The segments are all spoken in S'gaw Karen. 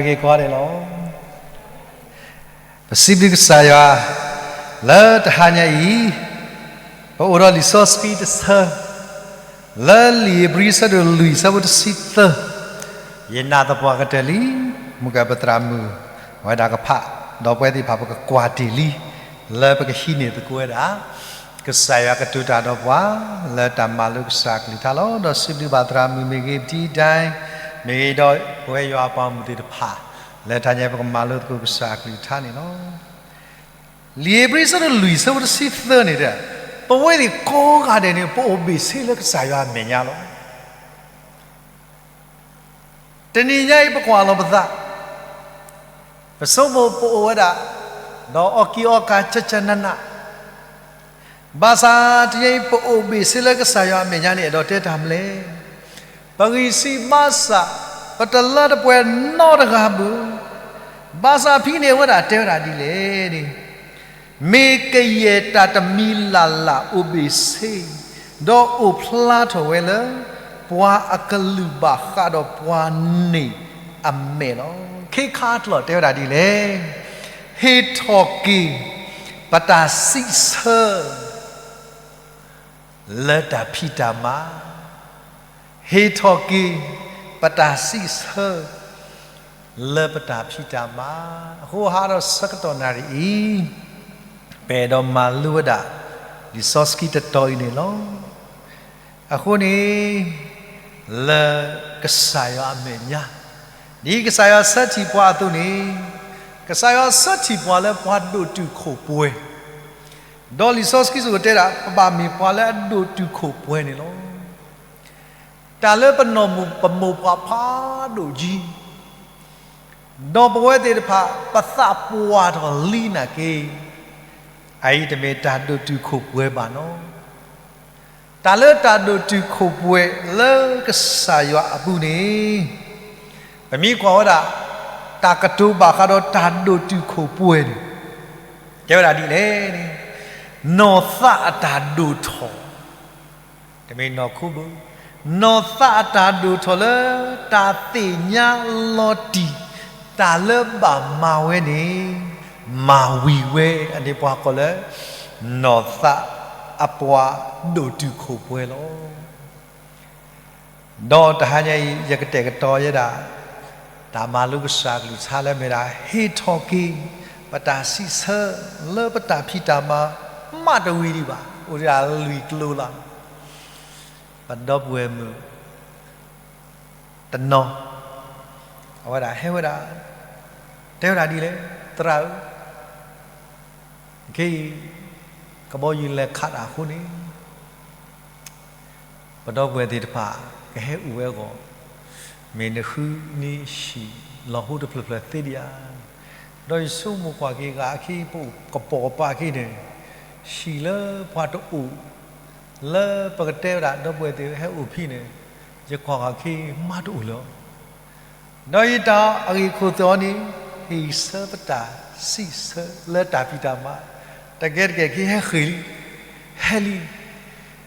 က့ၤကွၢ်န့ၣ်လီၤ. ပစံးဘျုးကစၢ်ယွၤ လၢတဟါညါအံၤ ပအိၣ်ဒီးလံာ်စီဆှံတဆၢ လၢလံာ်ဧ့ၤဘြံၤအဆၢဒိၣ်လွံၢ် အဆၢဖိတဆံသၢ, ယနာ်သပှၢ်ကတၢၢ်လံ, မုၢ်ကပသရၣ်မုၣ် ဝဲဒၣ်ကဖး ဒီးပဝဲသ့ၣ်တဖၣ်ပကကွၢ်တ့ၢ်လံ, လၢပကဟံးန့ၢ်သကိးဝဲဒၣ် ကစၢ်ယွၤကတိၤတၢ်ဒီးပှၤ လၢတၢ်မၤလိကစၢ်အကလုၢ်ကထါလီၤ. ဒီးစံးဘျုးဘၣ်သရၣ်မုၣ်မ့ၢ်ဂ့ၤ ပတံတၢ် မ့ၢ်ဂ့ၤဒီးပဝဲယွၤအပှၤမုၢ်သ့ၣ်တဖၣ် လၢတဟါညါပကမၤလိသကိးကစၢ်အကလုၢ်ကထါန့ၣ်လီၤ. လံာ်ဧ့ၤဘြံၤအဆၢဒိၣ်လွံၢ် အဆၢဖိတဆံသၢန့ၣ် ပဝဲသ့ၣ်ကိးဂၤဒဲးန့ၣ် ပအိၣ်ဘ့ၣ်ဆ့လၢကစၢ်ယွၤအမဲာ်ညါလီၤ. တနံၤညါအံၤပကွၢ်လီၤပသး, ပဆိကမိၣ်ပအိၣ်ဝဲဒၣ် ဒီးအီၣ်ကံၢ်အီၣ်ကၤကၠၢ်ကၠၢ်နးနး, ဘၣ်ဆၣ်တနံၤညါအံၤ ပအိၣ်ဘ့ၣ်ဆ့လၢကစၢ်ယွၤအမဲာ်ညါန့ၣ် အဲၣ်ဒိးတဲတၢ်မနုၤလဲၣ်. ပဂံၢ်စၢ်ဘါစၢ်, ပတလၢတပှဲၤနီတဂၤဘၣ်. ဘၣ်ဆၣ်ဖဲန့ၣ်အဝဲဒၣ်တဲဝဲဒၣ်ဒ်လဲၣ်န့ၣ် မ့ၢ်ကယဲၢ်တၢ်တမံၤလၢ်လၢ်အိၣ်ဘ့ၣ်ဆ့, ဒီးအိၣ်ဖျါထီၣ်ဝဲလၢ ပှၤအကလုၢ်ဘၣ်ဃးဒီးပှၤန့ၣ်အမဲာ်လီၤ. ခဲခါတလီၢ်တဲဝဲဒၣ်ဒ်လဲၣ်, ဟ့ၣ်ထီၣ်က့ၤ ပတၢ်စံးဆၢ လၢတၢ်ဖံးတၢ်မၤ, ဟ့ၣ်ထီၣ်က့ၤ ပတၢ်စံးဆၢ လၢပတၢ်ဖံးတၢ်မၤ, အဃိဟါဒီးဆၢကတီၢ်နၣ်ရံၣ်အံၤ ပအဲၣ်ဒိးမၤလိဝဲဒၣ် လံာ်စီဆှံတတီၤအံၤန့ၣ်လီၤ. အဃိန့ၣ် လၢကစၢ်ယွၤအမဲာ်ညါ, ဒ်ကစၢ်ယွၤဆၢထံၣ်ပှၤအသိးန့ၣ်, ကစၢ်ယွၤဆၢထံၣ်ပှၤလၢပှၤဒိၣ်တုာ်ခိၣ်ပှဲၤ, ဒီးလံာ်စီဆှံကတဲဒၣ် ပဘၣ်မ့ၢ်ပှၤလၢအဒိၣ်တုာ်ခိၣ်ပှဲၤန့ၣ်လီၤ. တၢ်လၢပနီၢ်မိၢ်ပမိၢ်ပှၢ်ဖးဒိၣ်ကံ ဒီးပဝဲသ့ၣ်တဖၣ် ပသးပှၢ်ထီၣ်လံနာ်က့, အအံၤတမ့ၢ်တၢ်ဒိၣ်တုာ်ခိၣ်ပှဲၤဘၣ်နီၤ. တၢ်လၢတၢ်ဒိၣ်တုာ်ခိၣ်ပှဲၤလၢကစၢ်ယွၤအပူၤန့ၣ်, ပမ့ၢ်ကွၢ်ဝဲဒၣ် တၢ်ကတိၤဘၣ်ဃးဒီးတၢ်ဒိၣ်တုာ်ခိၣ်ပှဲၤန့ၣ် တဲဝဲဒၣ်ဒ်လဲၣ်န့ၣ်, နီၢ်သးအတၢ်ဒိၣ်ထီၣ် တမ့ၢ်နီၢ်ခိဘၣ်, နီၢ်သးအတၢ်ဒိၣ်ထီၣ်လၢတၢ်သ့ၣ်ညါလီၤတံၢ် တၢ်လၢဘၣ်မၤဝဲန့ၣ် မၤဝံၤဝဲ, အန့ၣ်ပှၤကိးလၢ နီၢ်သးအပှၤဒိၣ်တုာ်ခိၣ်ပှဲၤလီၤ. ဒီးတဟါညါအံၤ ယကတဲာ်ကတီၤယဲဒၣ် တၢ်မၤလိကစၢ်ကလုၢ်ကထါလၢမ့ၢ်ဒၣ် ဟ့ၣ်ထီၣ်က့ၤ ပတၢ်စံးဆၢ လၢပတၢ်ဖံးတၢ်မၤ မးတဝံၤဒံးဘၣ်, အိၣ်ဒၣ်လွံၢ်ကျိၤလီၤ. ပဒီပုၢ်ဝဲၢ်မုၣ်တနီၤ အဝဲဒၣ်ဟဲဝဲဒၣ် တဲဝဲဒၣ်ဒ်လဲၣ်, သရၣ်ဧၢ, ခဲအံၤ ကဘီယူၤလဲၤခးတၢ်အဃိန့ၣ် ပဒီပုၢ်ဝဲၢ်သ့ၣ်တဖၣ် ကဟဲအိၣ်ဝဲအဂီၢ်, မ့ၢ်နဃုန့ၢ်ဟံၣ်လီၤဟိတဖျၢၣ်ဖျၢၣ်သ့ဒံးဧါ. ဒီးယဆိကမိၣ်ကွၢ်က့ၤဂၤအခံ ပအိၣ်ကပိာ်ကပၤအခံန့ၣ်, ဟံၣ်လၢပှၤတအိၣ် လၢပကတဲဝဲဒၣ် ဒီပုၢ်ဝဲၢ်သ့ၣ်ဟဲအိၣ်ဖဲန့ၣ်, ယကွၢ်ဂၤအခံ မးတအိၣ်လၢၤ. ဒီးယတၢ်အဂ့ၢ်ခိၣ်သ့ၣ်အီၤန့ၣ် ဟ့ၣ်ဆၢပတၢ်စံးဆၢလၢတၢ်ဖံးတၢ်မၤ, တကဲတကဲက့ၤဟဲဃ့ၢ်လံ, ဟဲလံ,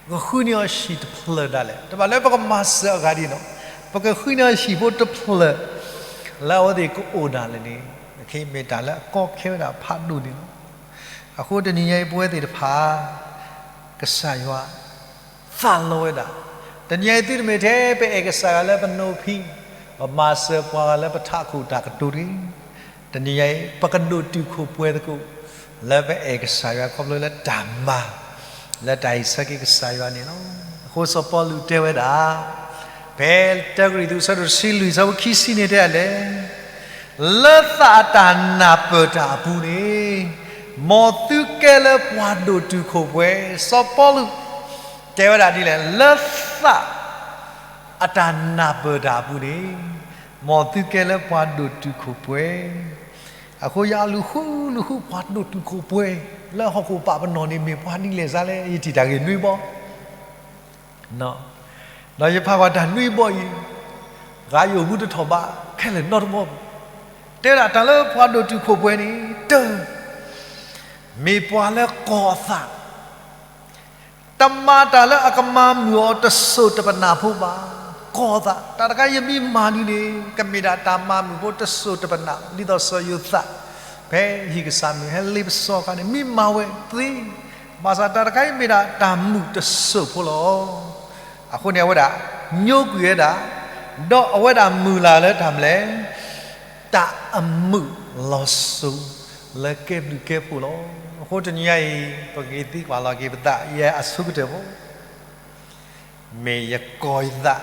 ကဃုန့ၢ်အီၤဟံၣ်တဖျၢၣ်ဒၣ်လဲာ်, တဘၣ်လၢပကမၤစၢၤအဂၤဒ်နီၤ, ပကဃုန့ၢ်အီၤဟံၣ်ဖိတဖျၢၣ် လၢအဝဲသ့ၣ်ကအိၣ်ဒၣ်လဲာ်န့ၣ်, မ့ၢ်တၢ်လၢအကီခဲဝဲဒၣ်ဖးဒိၣ်န့ၣ်လီၤ. အဃိတနံၤညါအံၤပဝဲသ့ၣ်တဖၣ် ကစၢ်ယွၤ သးလီဝဲဒၣ်, တနံၤညါအံၤသုတမ့ၢ်ထဲပအဲၣ်ကစၢ်ယွၤလၢပနိဖံး, ပမၤစၢၤပှၤဂၤလၢပထးခိၣ်တၢ်ကတိၤတဂ့ၤ, တနံၤညါအံၤ ပကဒိၣ်တုာ်ခိၣ်ပှဲၤသကိး လၢပအဲၣ်ကစၢ်ယွၤခီဖျိလၢတၢ်မၤ လၢတၢ်ဟ့ၣ်ဆၢက့ၤကစၢ်ယွၤန့ၣ်လီၤ. အဃိစီၤပီလူးတဲဝဲဒၣ် ဖဲတၢကရံၣ်သူး အဆၢဒိၣ်တဆံလွံၢ် အဆၢဖိခံဆံန့ၣ်တဲဒ်လဲၣ်, လၢသးအတၢ်နၢ်ပၢၢ်တၢ်အပူၤန့ၣ်, မ်သုကဲလၢပှၤဒိၣ်တုာ်ခိၣ်ပှဲၤ, စီၤပီလူး တဲဝဲဒၣ်ဒ်လဲၣ်, လၢသးအတၢ်နၢ်ပၢၢ်တၢ်အပူၤန့ၣ်, မ်သုကဲလၢပှၤဒိၣ်တုာ်ခိၣ်ပှဲၤ. အဃိယအလုၢ်ဃုလုၢ်ဃု ပှၤဒိၣ်တုာ်ခိၣ်ပှဲၤ လၢဟီၣ်ခိၣ်ပာ်ပနီၣ်န့ၣ် မ့ၢ်ပှၤဒ်လဲၣ်စ့ၢ်လဲၣ်, ယထံၣ်တၢ်ဂ့ၢ်နွံဘီ ဒီးယဖးကွၢ်တၢ်နွံဘီအံၤ, ဂၤယအိၣ်မူတထီၣ်ဘးခဲလၢာ်နီတဘီ, တဲဒၣ်တၢ်လၢပှၤဒိၣ်တုာ်ခိၣ်ပှဲၤန့ၣ်, တၢ, မ့ၢ်ပှၤလၢကီၤအသး, တမၤတၢ်လၢအကမၤမုာ်အီၤတစိၤတပနၢ်ဖိဘၣ်. ကီၢ်သး, တၢ်တခါအံၤယမ့ၢ်မၤဒ်န့ၣ် ကမ့ၢ်ဒၣ်တၢ်မၤမုာ်ဖိတစိၢ်တပနၢ်, ဒ်သိးစီၤယိၤသး ဖဲဟံၣ်ကစၢ်မုၢ်ဟဲလ့ပစီအခါန့ၣ် မ့ၢ်မၤဝဲသ့, ဘၣ်ဆၣ်တၢ်တခါအံၤမ့ၢ်ဒၣ်တၢ်မုာ်တစိၢ်ဖိလီၤ. အဃိန့ၣ် အဝဲဒၣ်ညိကွံာ်ဝဲဒၣ်, ဒီးအဝဲဒၣ်မုာ်လၤလၢတၢ်မနုၤလဲၣ်, တၢ်အမုာ်လီၤစိၤလၢကဲဘျုးကဲဖှိၣ်လီၤ. အဃိတနံၤညါအံၤ ပက့ၤသံကွၢ်လီၤက့ၤပသး ယဲအဆိကတၢၢ်ဖိ မ့ၢ်ယကီၢ်ယသး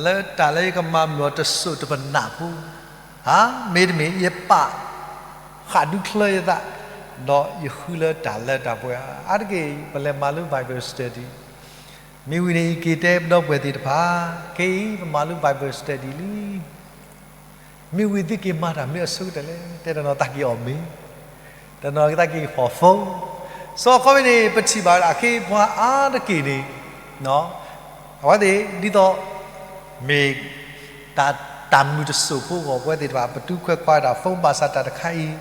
လၢတၢ်လၢယကမၤမုာ်အီၤတစိၢ်တပနၢ်ဖိ, ဧါ, မ့တမ့ၢ်ယပာ်ဃာ်ဒူချၢယသး, ဒီးယဃုလၢတၢ်လၢတၢ်ပှဲၤ, အါတက့ၢ် ပလဲၤမၤလၢ Bible study, မ့ၢ်ဝံၤန့ၣ် ယက့ၤတဲပဒီပုၢ်ဝဲၢ်သ့ၣ်တဖၣ်, ခဲအံၤ ပမၤလၢ Bible study လံ မ့ၢ်ဝံၤသုက့ၤမၤတၢ်မ့ၢ်အဆိကတၢၢ်လဲၣ်, တဲတနီၤသးက့ၤအီၣ်မ့ၤ, တနီၤသးက့ၤဖီၣ် phone, စီၤခီမ့ၢ်န့ၣ် ပထံၣ်ဘၣ်ဝဲဒၣ်အခ့အပှၤအါတက့ၢ်န့ၣ်, အဝဲသ့ၣ်ဒ်သိး မ့ၢ်တၢ် တၢ်မုာ်တစိၢ်ဖိအဂီၢ် ပဝဲသ့ၣ်တဖၣ် ပတူၢ်ခွဲးခွါဝဲဒၣ် phone ဘၣ်ဆၣ်တၢ်တခါအံၤ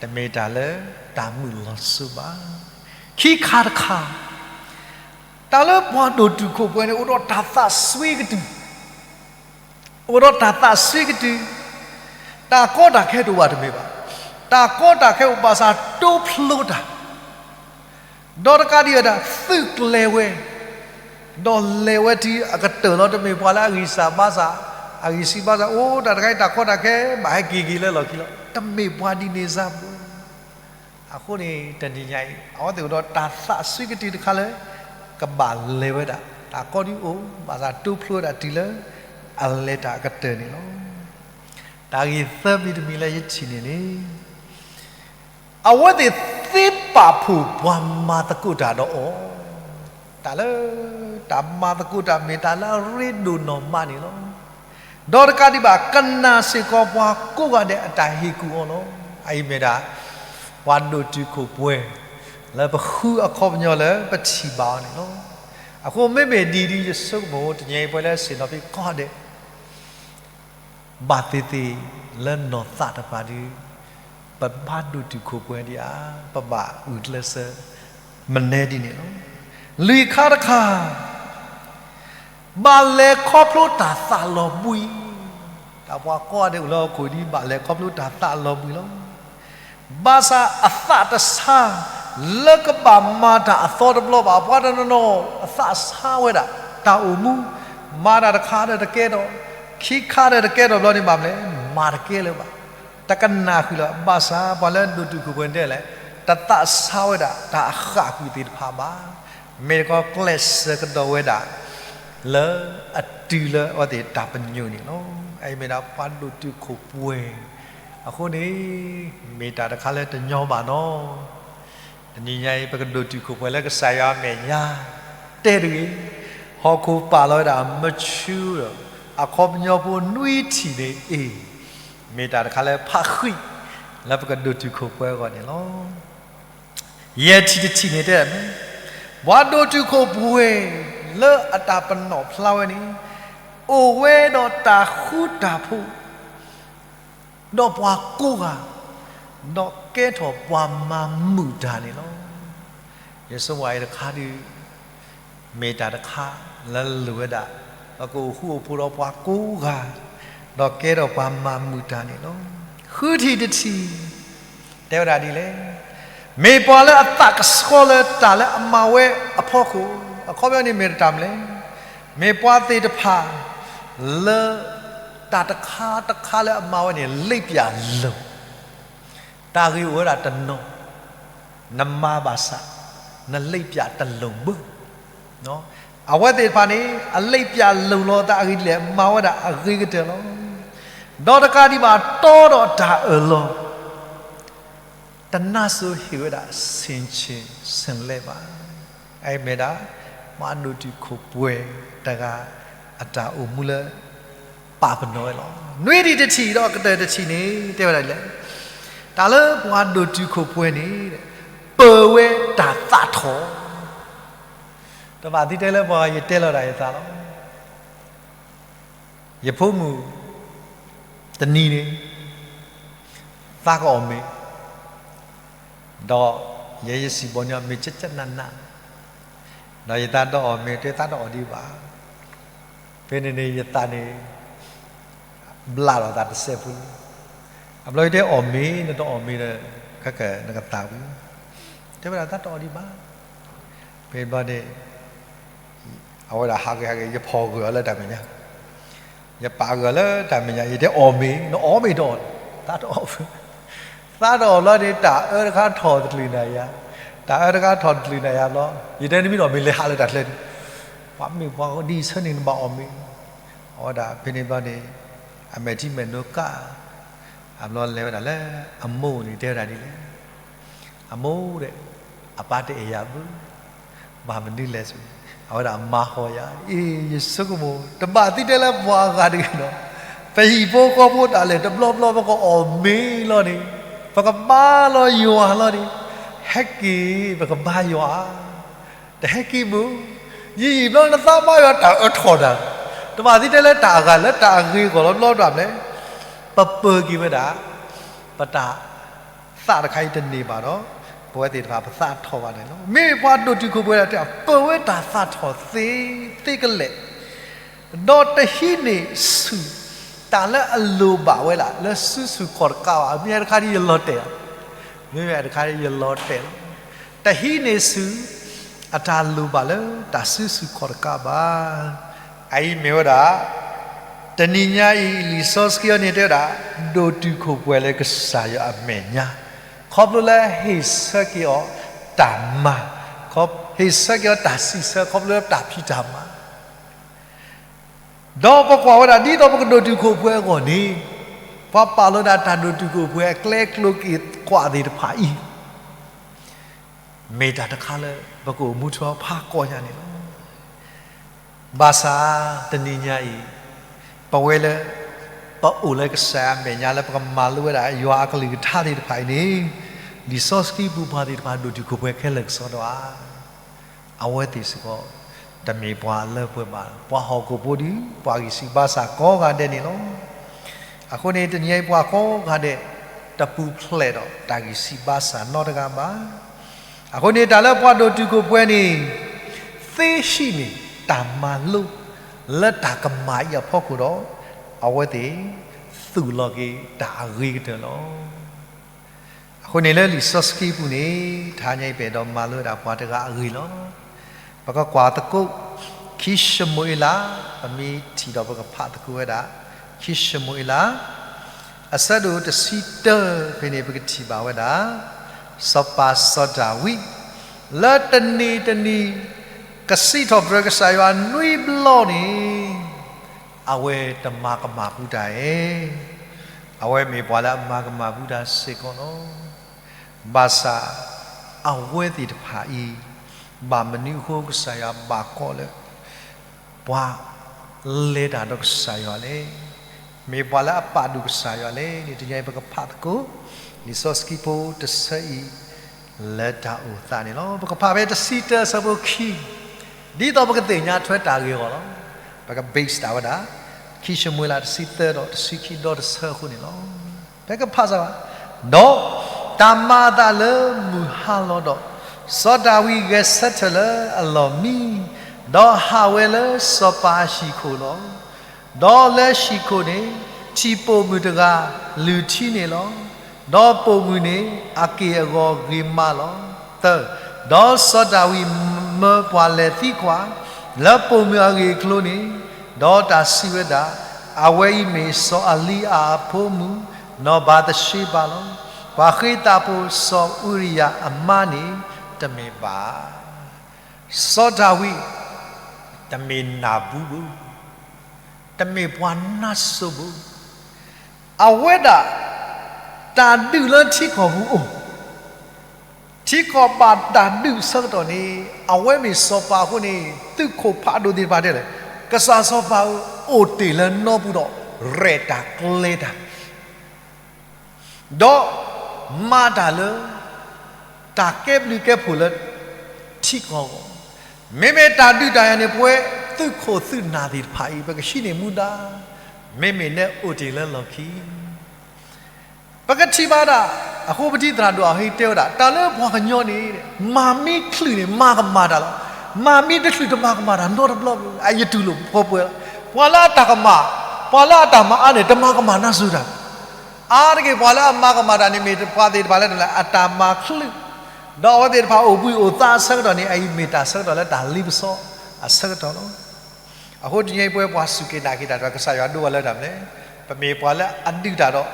တမ့ၢ်တၢ်လၢတၢ်မုာ်လီၤစိၤဘၣ်. ခံခါတခါ တၢ်လၢပှၤဒိၣ်တုာ်ခိၣ်ပှဲၤန့ၣ် အိၣ်ဒီးတၢ်သးစွံကတုၢ်, အိၣ်ဒီးတၢ်သးစွံကတုၢ်, တၢ်ကီတၢ်ခဲတအိၣ်ဘၣ်တမ့ၢ်ဘၣ်, တၢ်ကီတၢ်ခဲအိၣ်ဘၣ်ဆၣ်တိဖျိတၢ်, ဒီးတကးဒံးဝဲဒၣ် သုးကျဲၤဝဲ, ဒီးလဲၤဝဲတုၤအကတၢၢ်လီၤ, တမ့ၢ်ပှၤလၢအဂံၢ်စၢ်ဘါစၢ်, အဂံၢ်စၢ်ဘါစၢ် အိၣ်တၢ်တခါအံၤ တၢ်ကီတၢ်ခဲ ဘၣ်ဟဲက့ၤက့ၤလၢလီၢ်ခံလီၤ, တမ့ၢ်ပှၤဒ်န့ၣ်စၢ်ဘၣ်. အဃိန့ၣ် တနံၤညါအံၤ အဝဲသ့ၣ်အိၣ်ဒီးတၢ်သးစွံကတုၢ်တခါလၢ ကဘၣ်လဲၤဝဲဒၣ်, တၢ်ကီဒုအိၣ် ဘၣ်ဆၣ်တိဖျိဝဲဒၣ်တုၤလၢ အလဲၤတၢ်အကတၢၢ်န့ၣ်လီၤ. တၢ်ဂ့ၢ်သၢမံၤတမံၤလၢယထံၣ်န့ၣ်န့ၣ် အဝဲသ့ၣ်သ့ပာ်ဖှိၣ်ပှၤမၤသကိးတၢ်ဒီးအီၤ, တၢ်လၢ တၢ်မၤသကိးတၢ်မ့ၢ်တၢ်လၢအရ့ဒိၣ်နီၢ်မးန့ၣ်လီၤ. ဒီးတကးဒံးဘၣ် ကနၣ်စ့ၢ်ကီးပှၤကိးဂၤဒဲးအတၢ်ဟ့ၣ်ကူၣ်အီၤလီၤ. အအံၤမ့ၢ်ဒၣ် ပှၤဒိၣ်တုာ်ခိၣ်ပှဲၤ လၢပဃုအခီပညီလၢပထံၣ်ဘၣ်အီၤန့ၣ်လီၤ. အဃိမ့မ့ၢ်ဒ်အံၤ ယဆိကမိၣ်တနံၤအံၤ ပဝဲလၢဆ့ၣ်နီၤဖံးကိးဂၤဒဲး ဘၣ်သ့ၣ်သ့ၣ်လၢနီၢ်သးတဖၣ်ဒီး ပဘၣ်ဒိၣ်တုာ်ခိၣ်ပှဲၤဒံးဧါ, ပဘၣ်ဂုာ်ကျဲးစၢး မနဲဒ်န့ၣ်လီၤ. လွံၢ်ခါတခါ ဘၣ်လဲၤခီဖျိတၢ်သးလီၤဘှံး, တၢ်ပှၤကိးဂၤဒဲးအိၣ်လၢဟီၣ်ခိၣ်ဒ် ဘၣ်လဲၤခီဖျိတၢ်သးလီၤဘှံးလီၤ. ဘၣ်ဆၣ်အသးတဆါ လၢကဘၣ်မၤတၢ်အသီတဘျီဘၣ်. ပှၤတနီၤနီၤ အသးဆါဝဲဒၣ် တၢ်အိၣ်မူ, မၤတၢ်တခါဒီးတကဲထီၣ်, ခံခါဒီးတကဲထီၣ်ဘျီန့ၣ် ဘၣ်မနုၤလဲၣ်, မၤတကဲလၢၤဘၣ်. တကနၣ်ဃုာ်လၢၤ. ဘၣ်ဆၣ်ပှၤလၢဒိၣ်တုာ်ခိၣ်ပှဲၤန့ၣ်ဒ်လဲၣ်, တသးဆါဝဲဒၣ်တၢ်အဃၣ်ကွံာ်သ့ၣ်တဖၣ်ဘၣ်. မ့ၢ်တခီကျဲးစၢးကဒီးဝဲဒၣ် လၢအတုၤလၢအဝဲသ့ၣ်တၢ်ပညိၣ်န့ၣ်လီၤ. အအံၤမ့ၢ်ဒၣ်ပှၤဒိၣ်တုာ်ခိၣ်ပှဲၤ, အဃိန့ၣ် မ့ၢ်တၢ်တခါလၢတညီဘၣ်နီၤ. တနံၤညါအံၤ ပကဒိၣ်တုာ်ခိၣ်ပှဲၤလၢကစၢ်ယွၤအမဲာ်ညါ တဲတဂ့ၤ, ဟီၣ်ခိၣ်ပာ်လီၤဝဲဒၣ် mature ဒီး အခီပညီဖိနွံထံၣ်န့ၣ်အံၤ, မ့ၢ်တၢ်တခါလၢဖးဃံး လၢပကဒိၣ်တုာ်ခိၣ်ပှဲၤအဂီၢ်န့ၣ်လီၤ. ယဲၢ်ထံၣ်တထံၣ်န့ၣ်တဲမ့ၢ်, ပှၤဒိၣ်တုာ်ခိၣ်ပှဲၤ လၢအတၢ်ပနီၣ်ဖျါဝဲန့ၣ်, အိၣ်ဝဲဒီးတၢ်ဃူတၢ်ဖိး ဒီးပှၤကိးဂၤ, ဒီးကဲထီၣ်ပှၤမၤမုာ်တၢ်န့ၣ်လီၤ. ယဆိကမိၣ်အံၤတခါဒီး မ့ၢ်တၢ်တခါလၢလိၣ်ဝဲဒၣ် ပကအိၣ်ဃူအိၣ်ဖိးဒီးပှၤကိးဂၤ, ဒီးကဲထီၣ်ပှၤမၤမုာ်တၢ်န့ၣ်လီၤ. ဃုထံၣ်တထံၣ် တဲဝဲဒၣ်ဒ်လဲၣ်, မ့ၢ်ပှၤလၢအသးကဆှီလၢတၢ်လၢအမၤဝဲအဖီခိၣ်, အခီပညီန့ၣ်မ့ၢ်တၢ်မနုၤလဲၣ်, မ့ၢ်ပှၤသ့ၣ်တဖၣ် လၢ တၢ်တခါတခါလၢအမၤဝဲန့ၣ် လ့ပၠးလိၤ, တၢ်ဂ့ၢ်အိၣ်ဝဲဒၣ်တနီၤ, နမၤဘၣ်ဆၣ် နလ့ပၠးတလိၤဘၣ်. အဝဲသ့ၣ်တဖၣ်န့ၣ် အလ့ပၠးလိၤလီၤသးအဂ့ၢ်ဒ်လဲၣ်, မၤဝဲဒၣ်အဂ့ၤကတၢၢ်လီၤ. ဒီးတကးဒံးဘၣ် တီဒီးတၢ်အၢၣ်လီၤ တနါစိၤဟ့ၣ်ဝဲဒၣ် ဆင်ခြင်ဆင်လၢဘၣ်. အအံၤမ့ၢ်ဒၣ် ပှၤဒိၣ်တုာ်ခိၣ်ပှဲၤတဂၤ အတၢ်အိၣ်မူလၢ ပာ်ပနီၣ်ဝဲလီၤ. နွံထံၣ်တထံၣ်ဒီးကတၢၢ်တထံၣ်န့ၣ် တဲဝဲဒၣ်ဒ်လဲၣ်, တၢ်လၢပှၤဒိၣ်တုာ်ခိၣ်ပှဲၤန့ၣ် ပၢၤဝဲတၢ်သးထီၣ်, တဘၣ်သံတဲလၢပှၤ ယတဲလီၤဒၣ်ယသးလီၤ. ယဖိမုၣ်တနံၤန့ၣ် သးကအီၣ်မ့ၤ, ဒီးယဲယစံၣ်ဘီန့ၣ်အီၤမ့ၤကၠၢ်ကၠၢ်နးနး, ဒီးယသးဒီးအီၣ်မ့ၤ တဲသးတအီၣ်ဒံးဘၣ်. ဖဲန့ၣ်န့ၣ် ယသးန့ၣ် ဘျးလီၤသးတစဲးဖိလံ. အဘျီယတဲအီၣ်မ့ၤ နတအီၣ်မ့ၤဒီး ခဲကနကသးဝံၤ, တဲဝဲဒၣ်သးတအီၣ်ဒံးဘၣ်. ဖဲဘျီန့ၣ် အဝဲဒၣ်ဟးဂ့ၤဟးဂ့ၤ ယဖီၣ်ဂၢၢ်အီၤလၢတၢ်မဲာ်ညါ, ယပာ်ဂၢၢ်လၢတၢ်မဲာ်ညါ ယတဲအီၣ်မ့ၤ နအီၣ်မ့ၤတအီၣ်, သးတအီၣ် သးတအီၣ်ဘျီန့ၣ် တၢ်အၢတခါထီၣ်တကလုာ်နၤယၤ, တၢ်အၢတခါထီၣ်တကလုာ်နၤယၤဘျီ, ယတဲနမ့ၢ်တအီၣ်မ့ၤလဲၤဟးလၢတၢ်ချၢန့ၣ်, ပှၤမ့ၢ်ပှၤဒ်ဆၢန့ၣ်နဘၣ်အီၣ်မ့ၤ, အဝဲဒၣ်ဖဲန့ၣ်ဘျီန့ၣ် အမဲာ်ထံမဲာ်နိကၣ်, အဘျီလဲၤဝဲဒၣ်လၢအမိၢ်န့ၣ်တဲဝဲဒၣ်ဒ်လဲၣ်, အမိၢ်ဒီး အပၢ်တအဲၣ်ယၤဘၣ် ဘၣ်မနုၤလဲၣ်ဆူ, အဝဲဒၣ်မၤဟီၣ်ယၤ, အ့ ယဆိကမိၣ် တဘၣ်သံတဲလၢပှၤအဂၤတဂ့ၤဒီး, ပဟံၣ်ဖိဃီဖိတၢ်လဲၣ် တဘျီဘျီပကအီၣ်မ့ၤလီၤန့ၣ်, ပကဘါလီၤယွၤလီၤန့ၣ်, ဟဲက့ၤ ပကဘါယွၤဧါ, တဟဲက့ၤမုၢ်, ယံာ်ယံာ်ဘျီနသးဘါယွၤတၢ်အၢထီၣ်တၢ်, တဘၣ်သံတဲလၢတၢ်အဂၤလၢတၢ်အဂ့ၤအဂီၢ်လီၤဘျီဒၣ်လဲၣ်, ပပၢၤက့ၤဝဲဒၣ် ပတၢ် သးတခါအံၤတန့ၢ်ဘၣ်ဒီး ပဝဲသ့ၣ်တဖၣ်ပသးထီၣ်ဘၣ်န့ၣ်လီၤ. မ့မ့ၢ်ပှၤဒိၣ်တုာ်ခိၣ်ပှဲၤဒၣ်တဲ ပၢၤဝဲတၢ်သးထီၣ်သ့သ့ကလဲာ်, ဒီးတဟံးန့ၢ်ဆူၣ် တၢ်လၢအလိၣ်ဘၣ်ဝဲဒၣ် လၢစုဆူၣ်ခီၣ်တကးဘၣ်. မ့ၢ်တခါဒ်ယလီၤတဲာ်လီၤ, မ့မ့ၢ်တခါဒ်ယလီၤတဲာ်လီၤ, တဟံးန့ၢ်ဆူၣ် အတၢ်လိၣ်ဘၣ်လၢတၢ်စုဆူၣ်ခီၣ်တကးဘၣ်. အအံၤမ့ၢ်ဝဲဒၣ် တနံၤညါအံၤ လံာ်စီဆှံအံၤန့ၣ်တဲဝဲဒၣ် ဒိၣ်တုာ်ခိၣ်ပှဲၤလၢကစၢ်ယွၤအမဲာ်ညါ, ခီဖျိလၢဟ့ၣ်ဆၢက့ၤအီၤတၢ်မၤ, ဟ့ၣ်ဆၢက့ၤအီၤတၢ်စံးဆၢ ခီဖျိလၢတၢ်ဖံးတၢ်မၤ, ဒီးပကွၢ်ဝဲဒၣ် ဒ်သိးပကဒိၣ်တုာ်ခိၣ်ပှဲၤအဂီၢ်န့ၣ်, ပှၤပာ်လီၤဒၣ်တၢ်ဒိၣ်တုာ်ခိၣ်ပှဲၤအကျဲအကျိၤက့ၤကွၢ်သ့ၣ်တဖၣ်အံၤ မ့ၢ်တၢ်တခါလၢ ပကအိၣ်မူထီဖးကီညါန့ၣ်လီၤ. ဘၣ်ဆၣ် တနံၤညါအံၤ ပဝဲလၢ ပအိၣ်လၢကစၢ်အမဲာ်ညါလၢပကမၤလိဝဲဒၣ်ယွၤအကလုၢ်ကထါသ့ၣ်တဖၣ်အံၤန့ၣ်, လံာ်စီဆှံပူၤပှၤသ့ၣ်တဖၣ်ဒိၣ်တုာ်ခိၣ်ပှဲၤခဲလၢာ်ကစီဒီဧါ. အဝဲသ့ၣ်စ့ၢ်ကီး တမ့ၢ်ပှၤအလၢပှဲၤဘၣ်, ပှၤဟီၣ်ခိၣ်ဖိဒီး ပှၤဂံၢ်စၢ်ဘါစၢ်ကိးဂၤဒဲးန့ၣ်လီၤ. အဃိန့ၣ် တနံၤအံၤပှၤကိးဂၤဒဲး တပူၤဖျဲးဒီးတၢ်ဂံၢ်စၢ်ဘါစၢ်နီတဂၤဘၣ်. အဃိန့ၣ် တၢ်လၢပှၤဒိၣ်တုာ်ခိၣ်ပှဲၤန့ၣ် သ့ဟံးန့ၢ်တၢ်မၤလိ လၢတၢ်ကမၣ်အံၤအဖီခိၣ်ဒီး အဝဲသ့ၣ် သူၣ်လီၤက့ၤတၢ်အဂ့ၤကတၢၢ်လီၤ. အဃိန့ၣ်လၢလံာ်စီဆှံပူၤန့ၣ် တဟါညါအံၤပအဲၣ်ဒိးမၤလိဝဲဒၣ်ပှၤတဂၤအဂ့ၢ်လီၤ. ပကကွၢ်သကိး ခံၡမူၤအ့လး, ပမ့ၢ်ထံၣ်ဒီးပကဖးသကိးဝဲဒၣ် ခံၡမူၤအ့လး အဆၢဒိၣ်တဆံတၢ ဖဲန့ၣ် ပကထံၣ်ဘၣ်ဝဲဒၣ် စီၤပၤစီၤဒၤဝံး လၢတနံၤတနံၤ ကစံးထီၣ်ပတြၢၤကစၢ်ယွၤနွံဘျီန့ၣ် အဝဲတမၤကမၣ်ဘူးတၢ်ဧါ. အဝဲမ့ၢ်ပှၤလၢအမၤကမၣ်ဘူးတၢ်စ့ၢ်ကီးလီၤ. ဘၣ်ဆၣ် အဝဲသ့ၣ်တဖၣ်အံၤ ဘၣ်မနုၤအဃိကစၢ်ယွၤဘၣ်ကိးလၢ ပှၤလဲၤတၢ်ဒီးကစၢ်ယွၤလဲၣ်, မ့ၢ်ပှၤလၢအပာ်ဒိၣ်ကစၢ်ယွၤလဲၣ်န့ၣ် တနံၤအံၤပကဖးသကိး လံာ်စီဆှံဖိတဆၢအံၤ လၢတၢ်အိၣ်သးန့ၣ်လီၤ. ပကဖးဖဲတဆံတၢအဆၢဖိခံ, ဒ်သိးပကသ့ၣ်ညါထွဲတၢ်ဂ့ၢ်အဂီၢ်လီၤ. ပက base တၢ်ဝဲဒၣ် ခံၡမူၤအ့လးတဆံတၢဒီးတဆံခံဒီတဆၢအဃိန့ၣ်လီၤ. ပကဖးစၢ်ဘၣ်, ဒီးတၢ်မၤအသးလၢမုၢ်ဟါလီၤဒီး, စီၤဒၤဝံးဂဲၤဆၢထၢၣ်လၢအလီၢ်မံ, ဒီးဟးဝဲလၢစီၤပၤအဟံၣ်ခိၣ်လီၤ. ဒီးလၢဟံၣ်ခိၣ်န့ၣ် ထံၣ်ပိာ်မုၣ်တဂၤလုၢ်ထံန့ၣ်လီၤ. ဒီးပိာ်မုၣ်န့ၣ်အက့ၢ်အဂီၤဂ့ၤမးလီၤ. သၢ, ဒီးစီၤဒၤဝံးမၢပှၤလဲၤသံကွၢ် လၢပိာ်မုၣ်အဂ့ၢ်အကျိၤန့ၣ်, ဒီးတၢ်စံးဝဲဒၣ်, အဝဲအံၤမ့ၢ်စီၤအလံအၤအဖိမုၣ် နီၢ်ဘၤသရှ့ဘၤလီၤ. ပှၤဃ့သးဖိစီၤအူရံယၤအမါန့ၣ် တမ့ၢ်ဘၣ်. စီၤဒၤဝံး တမ့ၢ်နၢ်ဘူးဘၣ်, တမ့ၢ်ပှၤနါစိၤဘၣ်. အဝဲဒၣ် တၢ်ဒုးလၢထံကီၢ်ပူၤအိၣ်, ထံကီၢ်ဘၣ်တၢ်ဒုးအဆၢကတီၢ်န့ၣ် အဝဲမ့ၢ်စီၤပၤအဃိန့ၣ် သုးခိၣ်ဖးဒိၣ်သ့ၣ်တဖၣ်တဲလဲၣ်, ကစၢ်စီၤပၤဧၢ, အိၣ်တ့ၢ်လၢနီပူၤဒီး ရဲၣ်တၢ်ကျဲၤတၢ် ဒီးမၤတၢ်လၢ တၢ်ကဲဘျုးကဲဖှိၣ်လၢ ထံကီၢ်အဂီၢ်, မ့မ့ၢ်တၢ်ဒုးတၢ်ယၤန့ၣ် ပဝဲသုးခိၣ်သုးနၢ်သ့ၣ်တဖၣ်အံၤ ပကဟံးန့ၢ်မူဒါ, မ့မ့ၢ်နဲအိၣ်တ့ၢ်လၢလီၢ်ခံ ပကထံၣ်ဘၣ်ဒၣ်, အဃိပထံၣ်သရၣ်ဒိၣ်အဟ့ၣ်တဲဝဲဒၣ် တၢ်လၢပှၤကညီန့ၣ် မၤမ့ၢ်ချုးန့ၣ် မၤကမၣ်တၢ်လီၤ. မၤမ့ၢ်တချုးတမၤကမၣ်တၢ်နီတဘျီဘၣ်. အယတူၢ်လိာ်ပှဲၤပှဲၤလီၤ. ပှၤလၢအတၢ်ကမၣ်, ပှၤလၢအတၢ်မၤအါန့ၣ် တမၤကမၣ်နါစၢၤတၢ်ဘၣ်. အါတက့ၢ်ပှၤလၢအမၤကမၣ်တၢ်န့ၣ် မ့ၢ်ပှၤသ့ၣ်တဖၣ်လၢတလဲၣ် အတၢ်မၤချုး, ဒီးအဝဲသ့ၣ်တဖၣ်အိၣ်ဘှံးအိၣ်သါအဆၢကတီၢ်န့ၣ် အအံၤမ့ၢ်တၢ်ဆၢကတီၢ်လၢတၢ်လ့ပစီအဆၢကတီၢ်လီၤ. အဃိတနံၤအံၤပဝဲပှၤစူၢ်က့ၤနာ်က့ၤတၢ်ဒီး ကစၢ်ယွၤဒိၣ်ဝဲလၢတၢ်မနုၤလဲၣ်, ပမ့ၢ်ပှၤလၢအဒုးတၢ်ဒီး